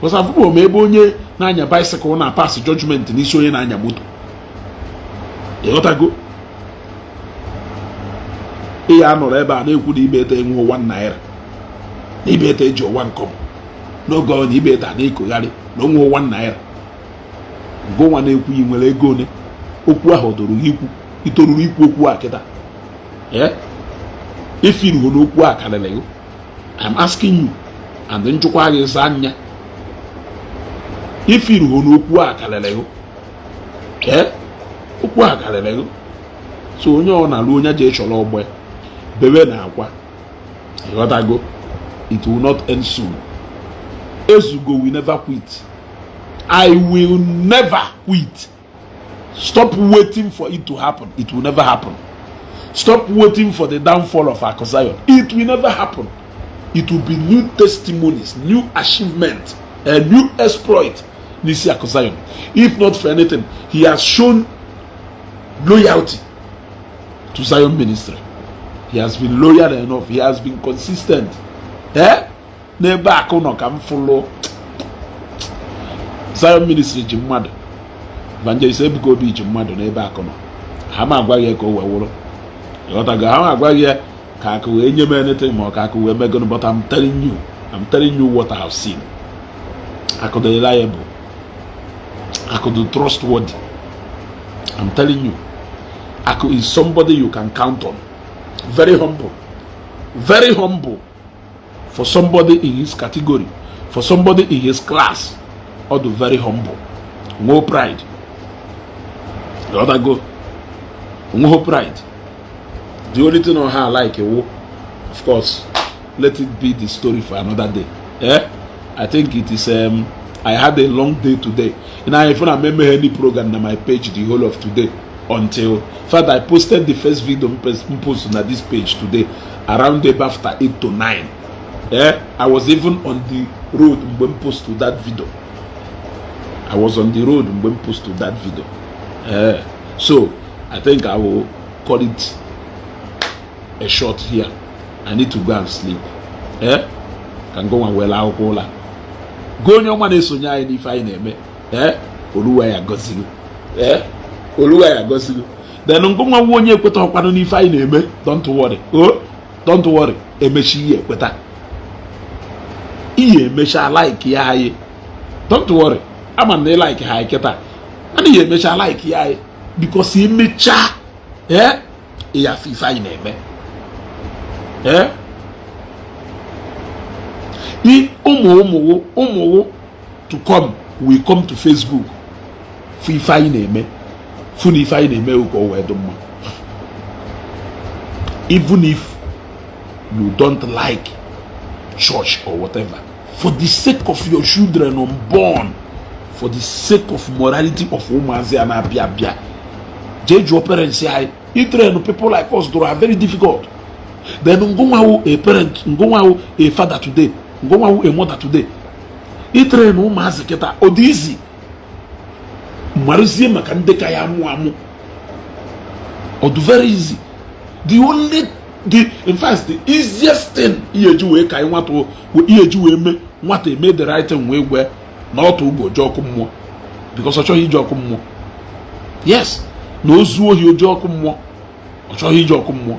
S1: Because afụbụ m ebe onye na-anya bicycle na pass judgment n'isi onye na-anya moto. Ịghọtago? Ihe a nọrọ ebe a na-ekwu na ibe ete enwe ₦1, na ibe ete eji ụwa nkọm n'oge ọ na ibe ete a na-ekogharị na onwe ₦1. Ngụnwa na-ekwu, yi nwere ego one okwu ahụ doro gị ikwu, itoruru ikwu okwu a kịta? Ee, ifirugo n'okwu a karịrị gị. I'm asking you and njụkwa gị zaa anya. Ifirugo n'okwu a karịrị gị? Ee, okwu a karịrị gị. So onye ọ na-alụ, onye ji chọrọ ọgbọ bewe na akwa. Ịghọtago? It will not end soon. Ezugo will never quit. I will never quit. Stop waiting for it to happen. It will never happen. Stop waiting for the downfall of Aku Zion. It will never happen. It will be new testimonies, new achievement, a new exploit n'isi Aku Zion. If not for anything, he has shown loyalty to Zion Ministry. He has been loyal enough. He has been consistent. Eh, n'ebe akụ nọ ka m fụlụ Zion Ministry ji mmadụ. Evangelist Ebuka Obi ji mmadụ n'ebe akụ nọ. Ha ma agwaghị ya ka o wee wụrụ. Ịghọtago? Ha ma agwaghị ya ka akụ wee nye m anything, ma ọ ka akụ wee megonu. But I'm telling you, I'm telling you what I have seen. Akụ dị reliable, akụ dị trustworthy. I'm telling you, akụ is somebody you can count on. Very humble, very humble for somebody in his category, for somebody in his class. Ọ dị very humble, no pride. Ịghọtago? No pride. The only thing on her like ewo, of course, let it be the story for another day. Eh, I think it is I had a long day today. And if I remember any program na my page the whole of today, until, in fact, I posted the first video post na this page today around about after 8 to 9. Eh, I was even on the road mgbe m post to that video. I was on the road mgbe m post to that video. Eh, so I think I will call it a short here. I need to go and sleep. Eh, ka m gụnwa were akwụkwọ ụla gị. Onye ọma na-esonye anyị n'ife anyị na-eme, ee, oluwa ya gọzigo. Ee, oluwa ya gọzigo. Then ngụnwa nwa onye ekweta ọkwanụ n'ife anyị na-eme, don't worry o, don't worry. Emechi ihe ekweta ihe, emecha like ya anyị. Don't worry, ama na ị like ha anyị kịta, mana ihe emecha like ya anyị, because emechaa, ee, ịya afọ ife anyị na-eme. Ee, ụmụ ụmụ ụmụ to come will come to Facebook fụ ife anyị na-eme, fụ na ife anyị na-eme ka o wee dị mma. Even if you don't like church or whatever, for the sake of your children unborn, for the sake of morality of ụmụazị a na-abịa abịa, jee jụọ parents anyị. Itrain people like us dụrụ are very difficult. Then ngụnwawu a parent, ngụnwawu a father today, ngụnwawu a mother today, itrain ụmụazị kịta ọ dị easy. Marụzie maka ndị ka ya amụ amụ, ọ dị very easy. The only the in fact, the easiest thing ihe eji wee ka anyị nwata, ihe eji wee mee nwata eme the right thing, wee gwe na ọtụ ugbo jee ọkụ mmụọ, because ọ chọghị ije ọkụ mmụọ. Yes, na ozu ohi oje ọkụ mmụọ, ọ chọghị ije ọkụ mmụọ.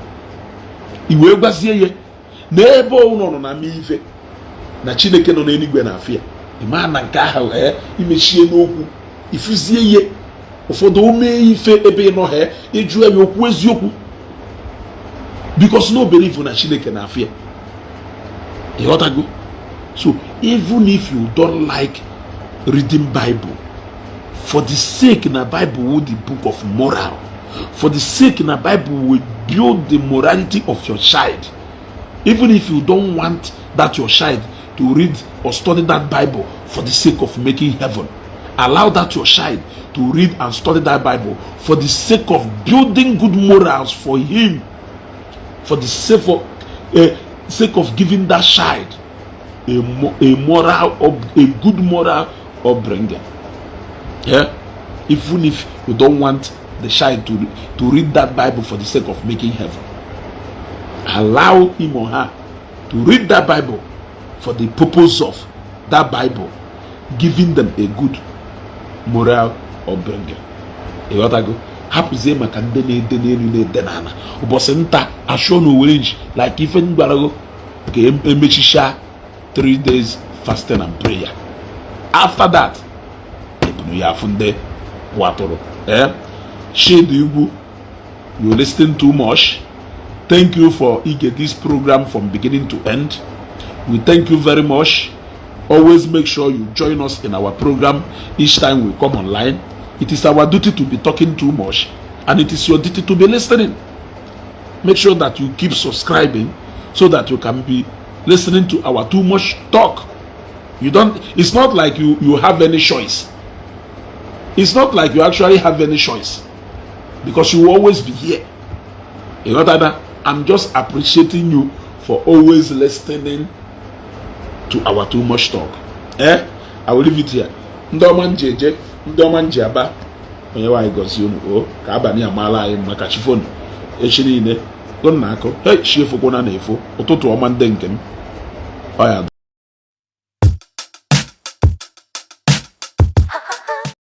S1: I wee gwazie ya na ebe ụlọ nọ na ama ife na Chineke nọ n'eluigwe na afịa. Ịma na nke ahụ, ee, imechie n'okwu, ifuzie ihe ụfọdụ o mee ife ebe ị nọ ha, ịjụ ya okwu eziokwu, because no believe na Chineke na afịa. Ịghọtago? So even if you don't like reading Bible, for the sake na Bible will the book of moral, for the sake na Bible will build the morality of your child, even if you don't want that your child to read or study that Bible for the sake of making heaven, allow that your child to read and study that Bible for the sake of building good morals for him, for the sake of giving that child a moral, a good moral upbringing. Yeah. Even if you don't want the child to read that Bible for the sake of making heaven, allow him or her to read that Bible for the purpose of that Bible giving them a good moral upbringing. Ịghọtago? Hapụzie maka ndị na-ede n'elu, na-ede n'ala. Ụbọchị nta achụọ na owere nji like ife mgbarago ka emechicha 3 days fasting and prayer. After that, ebunu ya afụ ndị kwatụrụ. Eh, Shade Igwu, you listen too much. Thank you for ige this program from beginning to end. We thank you very much. Always make sure you join us in our program each time we come online. It is our duty to be talking too much, and it is your duty to be listening. Make sure that you keep subscribing so that you can be listening to our too much talk. You don't, it's not like you have any choice. It's not like you actually have any choice, because you will always be here. You got that? I'm just appreciating you for always listening to our too much talk. Eh, I will leave it here. Ndị ọma nji eje, ndị ọma nji aba, onye nwaanyị gọzie unu. O ka abalị amaala anyị maka chifonu echi niile gụ na akụ. Hey, chi efokwana na efo. Ụtụtụ ọma, ndị nke m. Ọ ya.